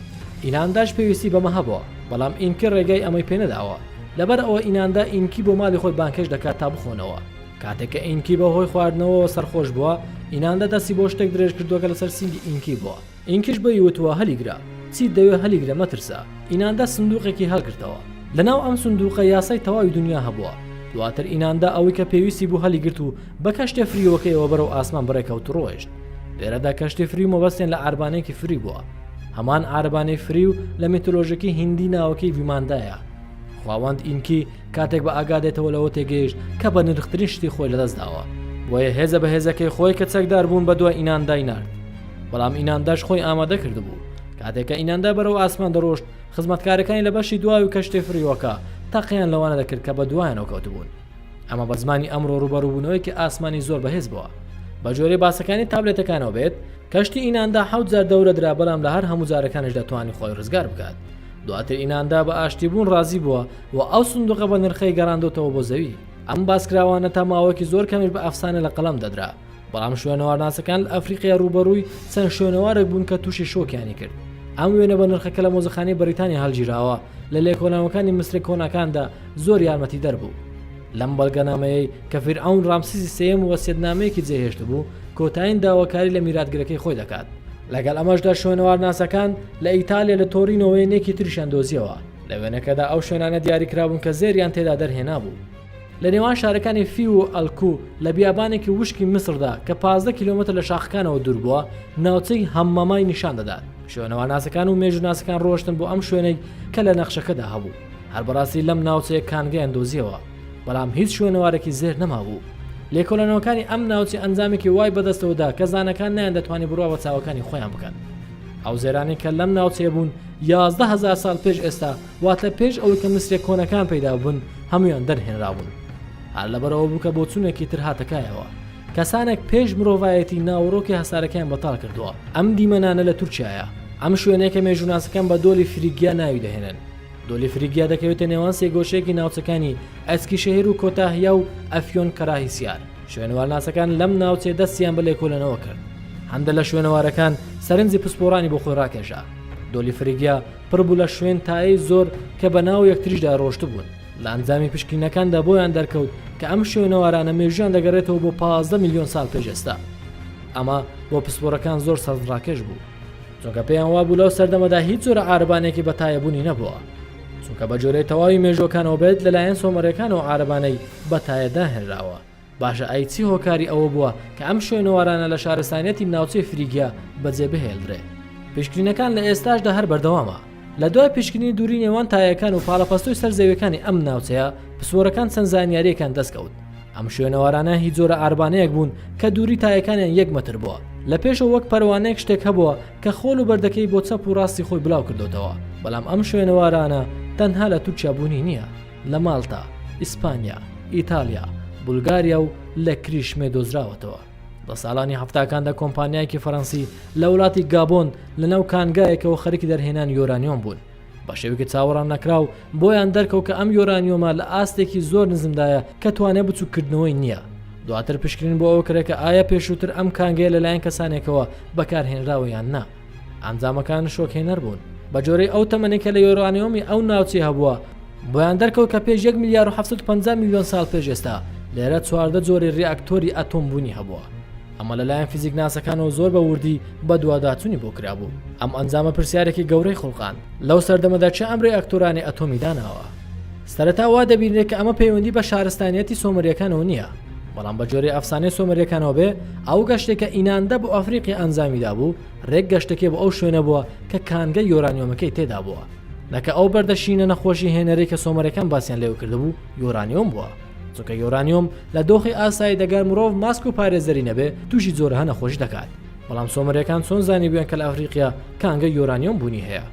ئینانداش پێویستی بەمە هەبووە، بەڵام ئینکی ڕێگای ئەمەی پێنەداوە. لەبەر ئەوە ئیناندا ئینکی بۆ ماڵی خۆی بانگهێشت دەکات تا بخۆنەوە. کاتێک کە ئینکی بە هۆی خواردنەوەوە سەرخۆش بووە، ئیناندا دەستی بۆ شتێک درێژ کردووە کە لەسەر سینگی ئینکی بووە. ئینکیش بۆی وتووە هەلیگرە، چیت دەوێ هەلیگرە مەترسە. ئیناندا سندوقێکی هەڵگرتەوە. لەناو ئەم سندوقە یاسای تەواوی دونیا هەبووە. دواتر ئیناندا ئەوەی کە پێویستی بوو هەلیگرت و بە کەشتیە فریوەکەیەوە بەرەو ئاسمان بەڕێکەوت و ڕۆیشت. لێرەدا کەشتی فریو مەبەستیان لە عاربانەیەکی فریو بووە. هەمان عارەبانەی فریو لە میتۆلۆژیکی هیندی ناوەکەی ڤیماندایە. خواوەند ئینکی کاتێک بە ئاگا دێتەوە لەوە تێگەیشت کە بە نرخترین شتی خۆی لەدەست داوە. بۆیە هێزە بەهێزەکەی خۆی کە چەکدار بوون بە دوای ئیناندای نارد. بەڵام ئینانداش خۆی ئامادە کردبوو. کاتێک کە ئیناندا بەرەو ئاسمان دەڕۆشت، خزمەتکارەکانی لە بەشی دواوی کەشتی فریوەکە تەقەیان لەوانە دەکرد کە بە دوایانەوە کەوتبوون. ئەمە بە زمانی ئەمڕۆ ڕووبەڕووبوونەوەیەکی ئاسمانی زۆر بەهێز بووە. بە جۆرەی باسەکانی تابلێتەکانەوە بێت، کەشتی ئیناندا حەوت جار دەورە درا بەڵام لە هەر هەموو جارەکانیشدا توانی خۆی ڕزگار بکات. دواتر ئیناندا بە ئاشتیبوون ڕازی بووە و ئەو سندوقە بە نرخەی گەڕاندۆتەوە بۆ زەوی. ئەم باسکراوانە تا ماوەیەکی زۆر کەمیش بە ئەفسانە لە قەڵەم دەدرا. بەڵام شوێنەوارناسەکان لە ئەفریقیا ڕووبەڕووی چەند شوێنەوارێک بوون کە تووشی شۆکیانی کرد. ئەم وێنە بە نرخە کە لە مۆزەخانەی بەریتانیا هەڵگیراوە لە لێکۆڵینەوەکانی میسرە کۆنەکاندا زۆر یارمەتیدەر بوو. لەم بەڵگەنامەیەی کە فیرعەون ڕامسیسی سێیەم وەسیەتنامەیەکی جێهێشتبوو، کۆتایین داواکاری لە میراتگرەکەی خۆی دەکات. لەگەڵ ئەمەشدا شوێنەوارناسەکان لە ئیتالیا لە تۆرینۆ وێنەیەکی تریشیان دۆزیەوە. لە وێنەکەدا ئەو شوێنانە دیاریکرابوون کە زێریان تێدا دەرهێنابوو. لە نێوان شارەکانی فیو و ئەلکو لە بیابانێکی وشکی میسردا کە 15 کیلۆمەتر لە شاخەکانەوە دوور بووە، ناوچەی هەممەمای نیشان دەدات. شوێنەوارناسەکان و مێژووناسەکان ڕۆشتن بۆ ئەم شوێنەی کە لە نەخشەکەدا هەبوو. هەر بەڕاستی لەم ناوچەیە کانگەیان دۆزیەوە، بەڵام هیچ شوێنەوارێکی زێر نەمابوو. لێکۆڵێنەوەکانی ئەم ناوچەیە ئەنجامێکی وای بەدەستەوە دا کە زاناکان نەیاندەتوانی بڕوا بە چاوەکانی خۆیان بکەن. ئەو زێرانەی کە لەم ناوچەیە بوون 11,000 ساڵ پێش ئێستا، واتە پێش ئەوەی کە میسریە کۆنەکان پەیدا ببن، هەموویان دەرهێنرابوون. هەر لەبەرئەوە بوو کە بۆچوونێکی تر هاتە کایەوە. کەسانێک پێش مرۆڤایەتی ناوەڕۆکی هەسارەکەیان بەتاڵ کردووە. ئەم دیمەنانە لە تورکیایە. ئەم شوێنەیە کە مێژووناسەکان بە دۆلی فریگیا ناوی دەهێنن. دۆلی فریگیا دەکەوێتە نێوان سێگۆشەیەکی ناوچەکانی ئەسکیشەهیر و کۆتاهیا و ئەفیۆن کەراهیسیار. شوێنەوارناسەکان لەم ناوچەیە دەستیان بە لێکۆلێنەوە کرد. هەندێک لە شوێنەوارەکان سەرنجی پسپۆڕانی بۆ خۆی ڕاکێشا. دۆلی فریگیا پڕ بوو لە شوێن تایەی زۆر کە بە ناو یەکتریشدا ڕۆشتبوون. لە ئەنجامی پشکنینەکاندا بۆیان دەرکەوت کە ئەم شوێنەوارانە مێژوویان دەگەڕێتەوە بۆ 15 میلیۆن ساڵ پێش ئێستا. ئەمە بۆ پسپۆڕەکان زۆر سەرنجڕاکێش بوو. چونکە پێیان وابوو لەو سەردەمەدا هیچ جۆرە عارەبانێکی بە تایە بوونی نەبووە. چونکە بە جۆرەی تەواوی مێژووەکانەوە بێت لەلایەن سۆمەرەکانەوە عارەبانەی بە تایە داهێنراوە. باشە ئەی چی هۆکاری ئەوە بووە کە ئەم شوێنەوارانە لە شارستانیەتی ناوچەی فریگیا بەجێ بهێڵدرێ؟ پشکنینەکان لە ئێستاشدا هەر بەردەوامە. لە دوای پشکنینی دووری نێوان تایەکان و پاڵەپەستۆی سەر زەویەکانی ئەم ناوچەیە، پسپۆرەکان چەند زانیارییەکیان دەستکەوت. ئەم شوێنەوارانە هی جۆرە عاربانەیەک بوون کە دووری تایەکانیان یەک مەتر بووە. لە پێشەوە وەک پەروانەیەک شتێک هەبووە کە خۆل و بەردەکەی بۆ چەپ و ڕاستی خۆی بلاو کردۆتەوە، بەڵام ئەم شوێنەوارانە تەنها لە تورکیا بوونی نییە. لە ماڵتا، ئیسپانیا، ئیتاڵیا، بولگاریا و لە کریشمێ دۆزراوەتەوە. لە ساڵانی حەفتاکاندا کۆمپانیایەکی فەرەنسی لە وڵاتی گابۆن لەناو کانگایەکەوە خەریکی دەرهێنانی یۆرانیۆم بوون. بە شێوەیەکی چاوەڕان نەکراو بۆیان دەرکەوت کە ئەم یۆرانیۆمە لە ئاستێکی زۆر نزمدایە کە توانای بچووککردنەوەی نییە. دواتر پشکنین بۆ ئەوە کرا کە ئایا پێشووتر ئەم کانگەیە لەلایەن کەسانێکەوە بەکارهێنراوە یان نا. ئەنجامەکان شۆکهێنەر بوون. بە جۆرەی ئەو تەمەنەی کە لە یۆرانیۆمی ئەو ناوچەیە هەبووە، بۆیان دەرکەوت کە پێش یەک ملیار و 750 میلیۆن ساڵ پێش ئێستا لێرە 14 جۆری ریاکتۆری ئەتۆم بوونی هەبووە. ئەمە لەلایەن فیزیکناسەکانەوە زۆر بە وردی بەدواداچوونی بۆ کرابوو. ئەم ئەنجامە پرسیارێکی گەورەی خوڵقاند، لەو سەردەمەدا کێ ئەم ریاکتۆرانەی ئەتۆمی داناوە؟ سەرەتا وا دەبینرێت کە ئەمە پەیوەندی بە شارستانیەتی سۆمەریەکانەوە نییە، بەڵام بە جۆرەی ئەفسانەی سۆمەریەکانەوە بێ، ئەو گەشتێک کە ئیناندا بۆ ئەفریقیا ئەنجامی دابوو، رێک گەشتەکەی بۆ ئەو شوێنە بووە کە کانگەی یۆرانیۆمەکەی تێدا بووە. نەکە ئەو بەردە شینە نەخۆشی هێنەرەی کە سۆمەرەکان باسیان لێوە کردبوو یۆرانیۆم بووە. چونکە یۆرانیۆم لە دۆخی ئاساییدا گەر مرۆڤ ماسک و پارێزەری نەبێ تووشی جۆرەها نەخۆشی دەکات. بەڵام سۆمەرەکان چۆن زانیبوویان کە لە ئەفریقیا کانگەی یۆرانیۆم بوونی هەیە؟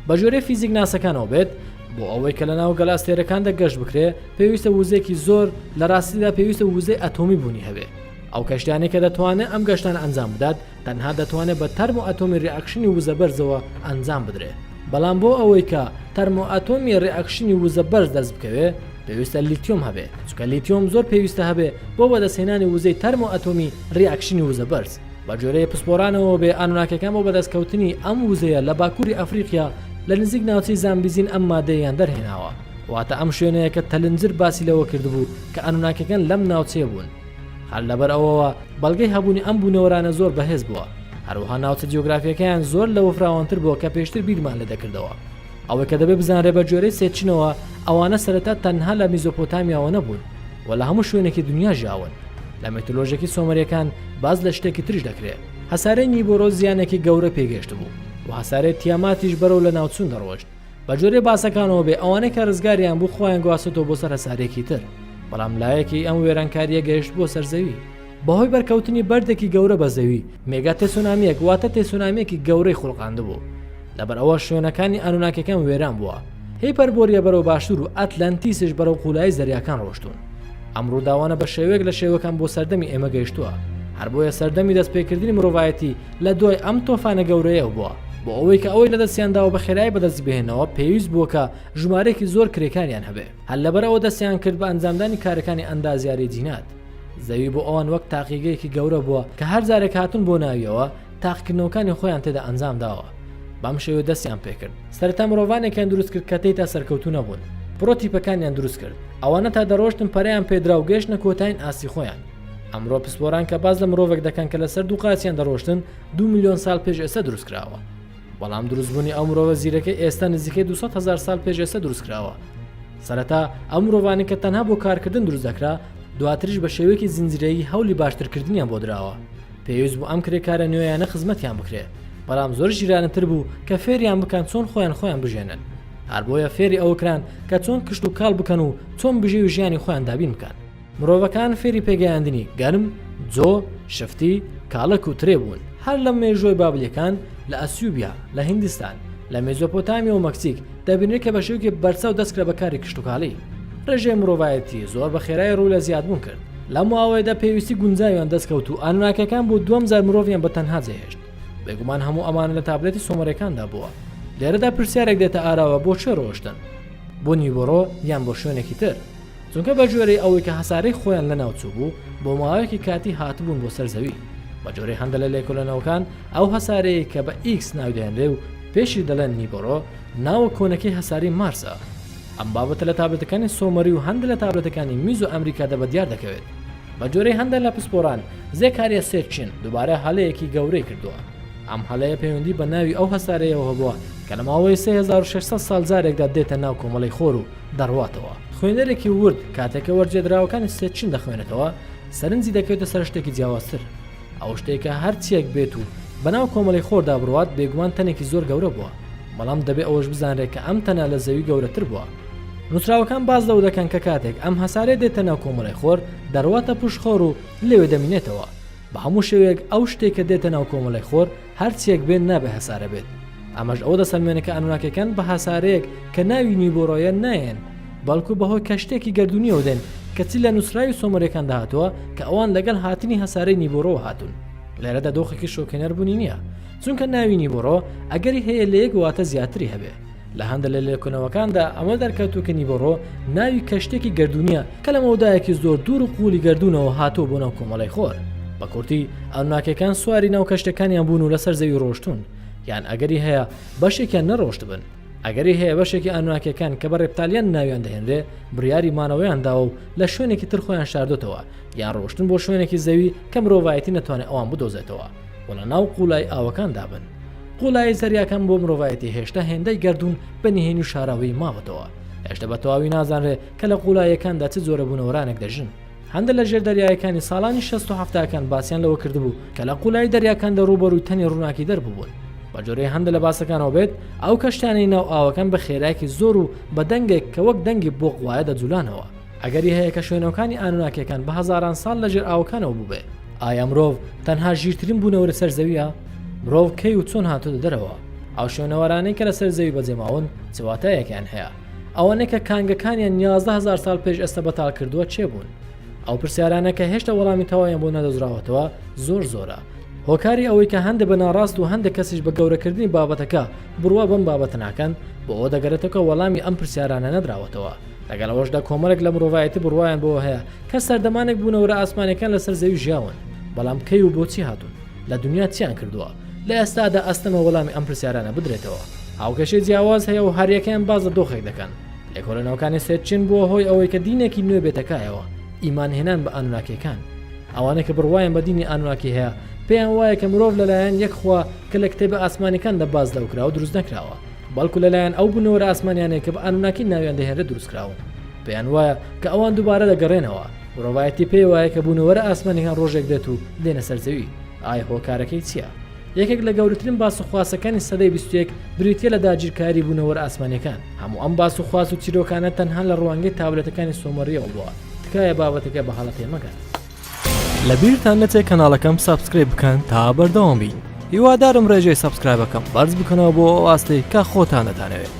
بە گوێرەی فیزیکناسەکانەوە بێت، بۆ ئەوەی کە لەناو گەلەئەستێرەکاندا گەشت بکرێ پێویستە وزەیەکی زۆر، لە ڕاستیدا پێویستە وزەی ئەتۆمی بوونی هەبێ. ئەو کەشتیانەی کە دەتوانێ ئەم گەشتانە ئەنجام بدات تەنها دەتوانێ بە تەرمۆ ئەتۆمی reaction ی وزە بەرزەوە ئەنجام بدرێ. بەڵام بۆ ئەوەی کە تەرمۆ ئەتۆمی reaction ی وزە بەرز دەست بکەوێ پێویستە لیتیۆم هەبێ، چونکە لیتیۆم زۆر پێویستە هەبێ بۆ بەدەستهێنانی وزەی تەرمۆ ئەتۆمی reaction ی وزە بەرز. بە گوێرەی پسپۆرانەوە بێ ئانوناکیەکان بۆ بەدەستکەوتنی ئەم وزەیە لە باکووری ئەفریقیا لە نزیک ناوچەی زامبیزین ئەم مادەیەیان دەرهێناوە. واتە ئەم شوێنەیە کە تەلنجر باسی لەوە کردبوو کە ئانوناکیەکان لەم ناوچەیە بوون. هەر لەبەر ئەوەوە بەڵگەی هەبوونی ئەم بوونەوەرانە زۆر بەهێز بووە. هەروەها ناوچە جیۆگرافیەکەیان زۆر لەوە فراوانتر بووە کە پێشتر بیرمان لێ دەکردەوە. ئەوەی کە دەبێ بزانرێ بە گوێرەی سێچنەوە ئەوانە سەرەتا تەنها لە میزۆپۆتامیاوە نەبوون و لە هەموو شوێنێکی دنیا ژیاون. لە میتۆلۆژیەکی سۆمەریەکان باس لە شتێکی تریش دەکرێ. هەسارەی نیبۆرۆ زیانێکی گەورە پێگەیشتبوو و هەسارەی تیاماتیش بەرەو لەناوچوون دەڕۆشت. بە گوێرەی باسەکانەوە بێ ئەوانەی کە ڕزگاریان بوو خۆیان گواستۆتەوە بۆ سەر هەسارەیەکی تر. بەڵام لایەکی ئەم وێرانکارییە گەیشت بۆ سەر زەوی. بەهۆی بەرکەوتنی بەردێکی گەورە بە زەوی، مێگا تسونامییەک واتە تسونامییەکی گەورەی خوڵقاندبوو. لەبەر ئەوە شوێنەکانی ئانوناکیەکان وێران بووە. هیپەربۆریە بەرەو باشوور و ئەتلەنتیسش بەرەو قوولایی زەریاکان ڕۆشتوون. ئەم ڕووداوانە بە شێوەیەک لە شێوەکان بۆ سەردەمی ئێمە گەیشتووە. هەر بۆیە سەردەمی دەستپێکردنی مرۆڤایەتی لە دوای ئەم تۆفانە گەورەیەوە بووە. بۆ ئەوەی کە ئەوەی لەدەستیان داوە بە خێرایی بەدەستی بهێننەوە پێویست بووە کە ژمارەیەکی زۆر کرێکاریان هەبێ. هەر لەبەر ئەوە دەستیان کرد بە ئەنجامدانی کارەکانی ئەندازیاری جینات. زەوی بۆ ئەوان وەک تاقیگەیەکی گەورە بووە کە هەر جارێک هاتوون بۆ ناویەوە تاقیکردنەوەکانی خۆیان تێدا ئەنجام داوە. بەم شێوەیە دەستیان پێکرد. سەرەتا مرۆڤانێکیان دروست کرد کە تێیدا سەرکەوتوو نەبوون. پرۆتیپەکانیان دروست کرد. ئەوانە تا دەڕۆشتن پەرەیان پێدرا و گەیشتنە کۆتایین ئاستی خۆیان. ئەمڕۆ پسپۆران کە باس لە مرۆڤێک دەکەن کە لەسەر دوو قاچیان دەڕۆشتن، 2 میلیۆن ساڵ پێش ئێستا دروست کراوە. بەڵام دروستبوونی ئەو مرۆڤە زیرەکەی ئێستا نزیکەی 200 هەزار ساڵ پێش ئێستا دروست کراوە. سەرەتا ئەو مرۆڤانەی کە تەنها بۆ کارکردن دروست دەکرا، دواتریش بە شێوەیەکی زنجیرەیی هەولی باشترکردنیان بۆ دراوە. پێویست بوو ئەم کرێکارە نوێیانە خزمەتیان بکرێ، بەڵام زۆر ژیرانەتر بوو کە فێریان بکەن چۆن خۆیان خۆیان بژێنن. هەر بۆیە فێری ئەوە کران کە چۆن کشت و کاڵ بکەن و چۆن بژێوی ژیانی خۆیان دابین بکەن. مرۆڤەکان فێری پێگەیاندنی گەنم، جۆ، شفتی، کاڵەک و ترێ بوون. هەر لە مێژووی بابلیەکان لە ئەسیوبیا، لە هیندستان، لە مێزۆپۆتامیا و مەکسیک دەبینرێت کە بە شێوەیەکی بەرچاو دەستکرا بە کاری کشتوکاڵی. ڕێژەی مرۆڤایەتی زۆر بە خێرایی ڕووی لە زیادبوون کرد. لەم ماوەیەدا پێویستی گونجاویان دەستکەوت و ئانوناکیەکان بۆ دووەم جار مرۆڤیان بە تەنها جێهێشت. بێگومان هەموو ئەمانە لە تابلێتی سۆمەرەکاندا بووە. لێرەدا پرسیارێک دێتە ئاراوە بۆ کوێ ڕۆشتن؟ بۆ نیبۆرۆ یان بۆ شوێنێکی تر؟ چونکە بە گوێرەی ئەوەی کە هەسارەی خۆیان لەناوچووبوو بۆ ماوەیەکی کاتی هاتبوون بۆ سەر زەوی. بە جۆرەی هەندە لە لێکۆلێنەوەکان ئەو هەسارەیە کە بە ئیکس ناوی دەهێنرێ و. پێشی دەڵێن نیبۆرۆ، ناوە کۆنەکەی هەسارەی مارسە. ئەم بابەتە لە تابلێتەکانی سۆمەری و هەندێک لە تابلێتەکانی میزۆ ئەمریکادا بەدیار دەکەوێت. بە جۆرەی هەندێک لە پسپۆران، زێکاریا سێتچین دووبارە هەلەیەکی گەورەی کردووە. ئەم هەلەیە پەیوەندی بە ناوی ئەو هەسارەیەوە هەبووە کە لە ماوەی 3600 ساڵ جارێکدا دێتە ناو کۆمەڵەی خۆر و دەڕواتەوە. خوێنەرێکی ورد کاتێک کە وەرگێردراوەکانی سێتچین دەخوێنێتەوە، سەرنجی دەکەوێتە سەر شتێکی جیاوازتر. ئەو شتەی کە هەرچیەک بێت و بەناو کۆمەڵەی خۆردا بڕوات بێگومان تەنێکی زۆر گەورە بووە، بەڵام دەبێ ئەوەش بزانرێت کە ئەم تەنە لە زەوی گەورەتر بووە. نووسراوەکان باس لەوە دەکەن کە کاتێک ئەم هەسارەیە دێتە ناو کۆمەڵەی خۆر، دەڕواتە پشت خۆر و لەوێ دەمینێتەوە. بە هەموو شێوەیەک ئەو شتەی کە دێتە ناو کۆمەڵەی خۆر هەرچیەک بێت نابێ هەسارە بێت. ئەمەش ئەوە دەسەلمێنێت کە ئەنوناکیەکان بە هەسارەیەک کە ناوی نیبۆرۆیە نایەن، بەڵکو بەهۆی کەشتێکی گەردوونیەوە دێن کە چی لە نووسراوی سۆمەریەکاندا هاتووە کە ئەوان لەگەڵ هاتنی هەسارەی نیبۆرۆوە هاتوون. لێرەدا دۆخێکی شۆکهێنەر بوونی نییە، چونکە ناوی نیبۆرۆ ئەگەری هەیە لە یەک واتە زیاتری هەبێ. لە هەندێک لە لێکۆنەوەکاندا ئەمە دەرکەوتووە کە نیبۆرۆ ناوی کەشتێکی گەردوونیە کە لە مەودایەکی زۆر دوور و قووڵی گەردوونەوە هاتووە بۆ ناو کۆمەڵەی خۆر. بە کورتی ئەنوناکیەکان سواری ناو کەشتەکانیان بوون و لەسەر زەوی ڕۆشتوون، یان ئەگەری هەیە بەشێکیان نەڕۆشتبن. ئەگەری هەیە بەشێکی ئانوناکیەکان کە بە reptilian ناویان دەهێنرێ بڕیاری مانەوەیان داوە و لە شوێنێکی تر خۆیان شاردۆتەوە یان ڕۆشتن بۆ شوێنێکی زەوی کە مرۆڤایەتی نەتوانێت ئەوان بدۆزێتەوە و لە ناو قوڵای ئاوەکاندا بن. قوڵایی زەریاکان بۆ مرۆڤایەتی هێشتا هێندەی گەردوون بە نهێنی و شاراوەیی ماوەتەوە. هێشتا بە تەواوی نازانرێ کە لە قوڵاییەکاندا چ جۆرە بوونەوەرانێک دەژین. هەندێک لە ژێردەریایەکانی ساڵانی 60 و حەفتاکان باسیان لەوە کردبوو کە لە قوڵایی دەریاکاندا ڕووبەڕووی تەنی ڕووناکیدەر ببوون. بە جۆرەی هەندێک لە باسەکانەوە بێت، ئەو کەشتیانەی ناو ئاوەکان بە خێرایەکی زۆر و بە دەنگێک کە وەک دەنگی بۆق وایە دەجولانەوە. ئەگەری هەیە کە شوێنەوکانی ئانوناکیەکان بە هەزاران ساڵ لە ژێر ئاوەکانەوە بووبێ. ئایا مرۆڤ تەنها ژیرترین بوونەوەری سەر زەویە؟ مرۆڤ کەی و چۆن هاتۆتە دەرەوە؟ ئەو شوێنەوارانەی کە لەسەر زەوی بەجێماون چ واتایەکیان هەیە؟ ئەوانەی کە کانگەکانیان 11 هەزار ساڵ پێش ئێستا بەتاڵ کردووە کێ بوون؟ ئەو پرسیارانە کە هێشتا وەڵامی تەواویان بۆ نەدۆزراوەتەوە زۆر زۆرە. هۆکاری ئەوەی کە هەندێک بە ناڕاست و هەندێک کەسیش بە گەورەکردنی بابەتەکە بڕوا بەم بابەتە ناکەن، بۆ ئەوە دەگەرێتەوە کە وەڵامی ئەم پرسیارانە نەدراوەتەوە. لەگەڵ ئەوەشدا کۆمەڵێک لە مرۆڤایەتی بڕوایان بەوە هەیە کە سەردەمانێک بوونەوەرە ئاسمانیەکان لەسەر زەوی ژیاون، بەڵام کەی و بۆچی هاتوون؟ لە دونیا چیان کردووە؟ لە ئێستادا ئەستەمە وەڵامی ئەم پرسیارانە بدرێتەوە. هاوکێشەی جیاواز هەیە و هەریەکەیان باس لە دۆخێک دەکەن. لێکۆڵێنەوەکانی سێتچین بووە هۆی ئەوەی کە دینێکی نوێ بێتە کایەوە، ئیمان هێنان بە ئانوناکیەکان. ئەوانەی کە بڕوایان بە دینی ئانوناکی هەیە، پێیان وایە کە مرۆڤ لەلایەن یەک خوا کە لە کتێبە ئاسمانیەکاندا باس لەو کراوە دروست نەکراوە، بەڵکو لەلایەن ئەو بوونەوەرە ئاسمانیانەی کە بە ئانوناکی ناویان دەهێنرێت دروستکراون. پێیان وایە کە ئەوان دووبارە دەگەڕێنەوە. مرۆڤایەتی پێی وایە کە بوونەوەرە ئاسمانیەکان ڕۆژێک دێت و دێنە سەر زەوی. ئایا هۆکارەکەی چییە؟ یەکێک لە گەورەترین باس و خواسەکانی سەدەی 21 بریتییە لە داگیرکاری بوونەوەرە ئاسمانیەکان. هەموو ئەم باس و خواس و چیرۆکانە تەنها لە ڕوانگەی تابلێتەکانی سۆمەرییەوە بووە. تکایە بابەتەکە بە هەڵە تێمەگەن. لەبیرتان نەچێت کەناڵەکەم subscribe بکەن تا بەردەوام بین هیوادارم ڕێژەی subscribe ەکەم بەرز بکەنەوە بۆ ئەو ئاستەی کە خۆتان دەتانەوێت.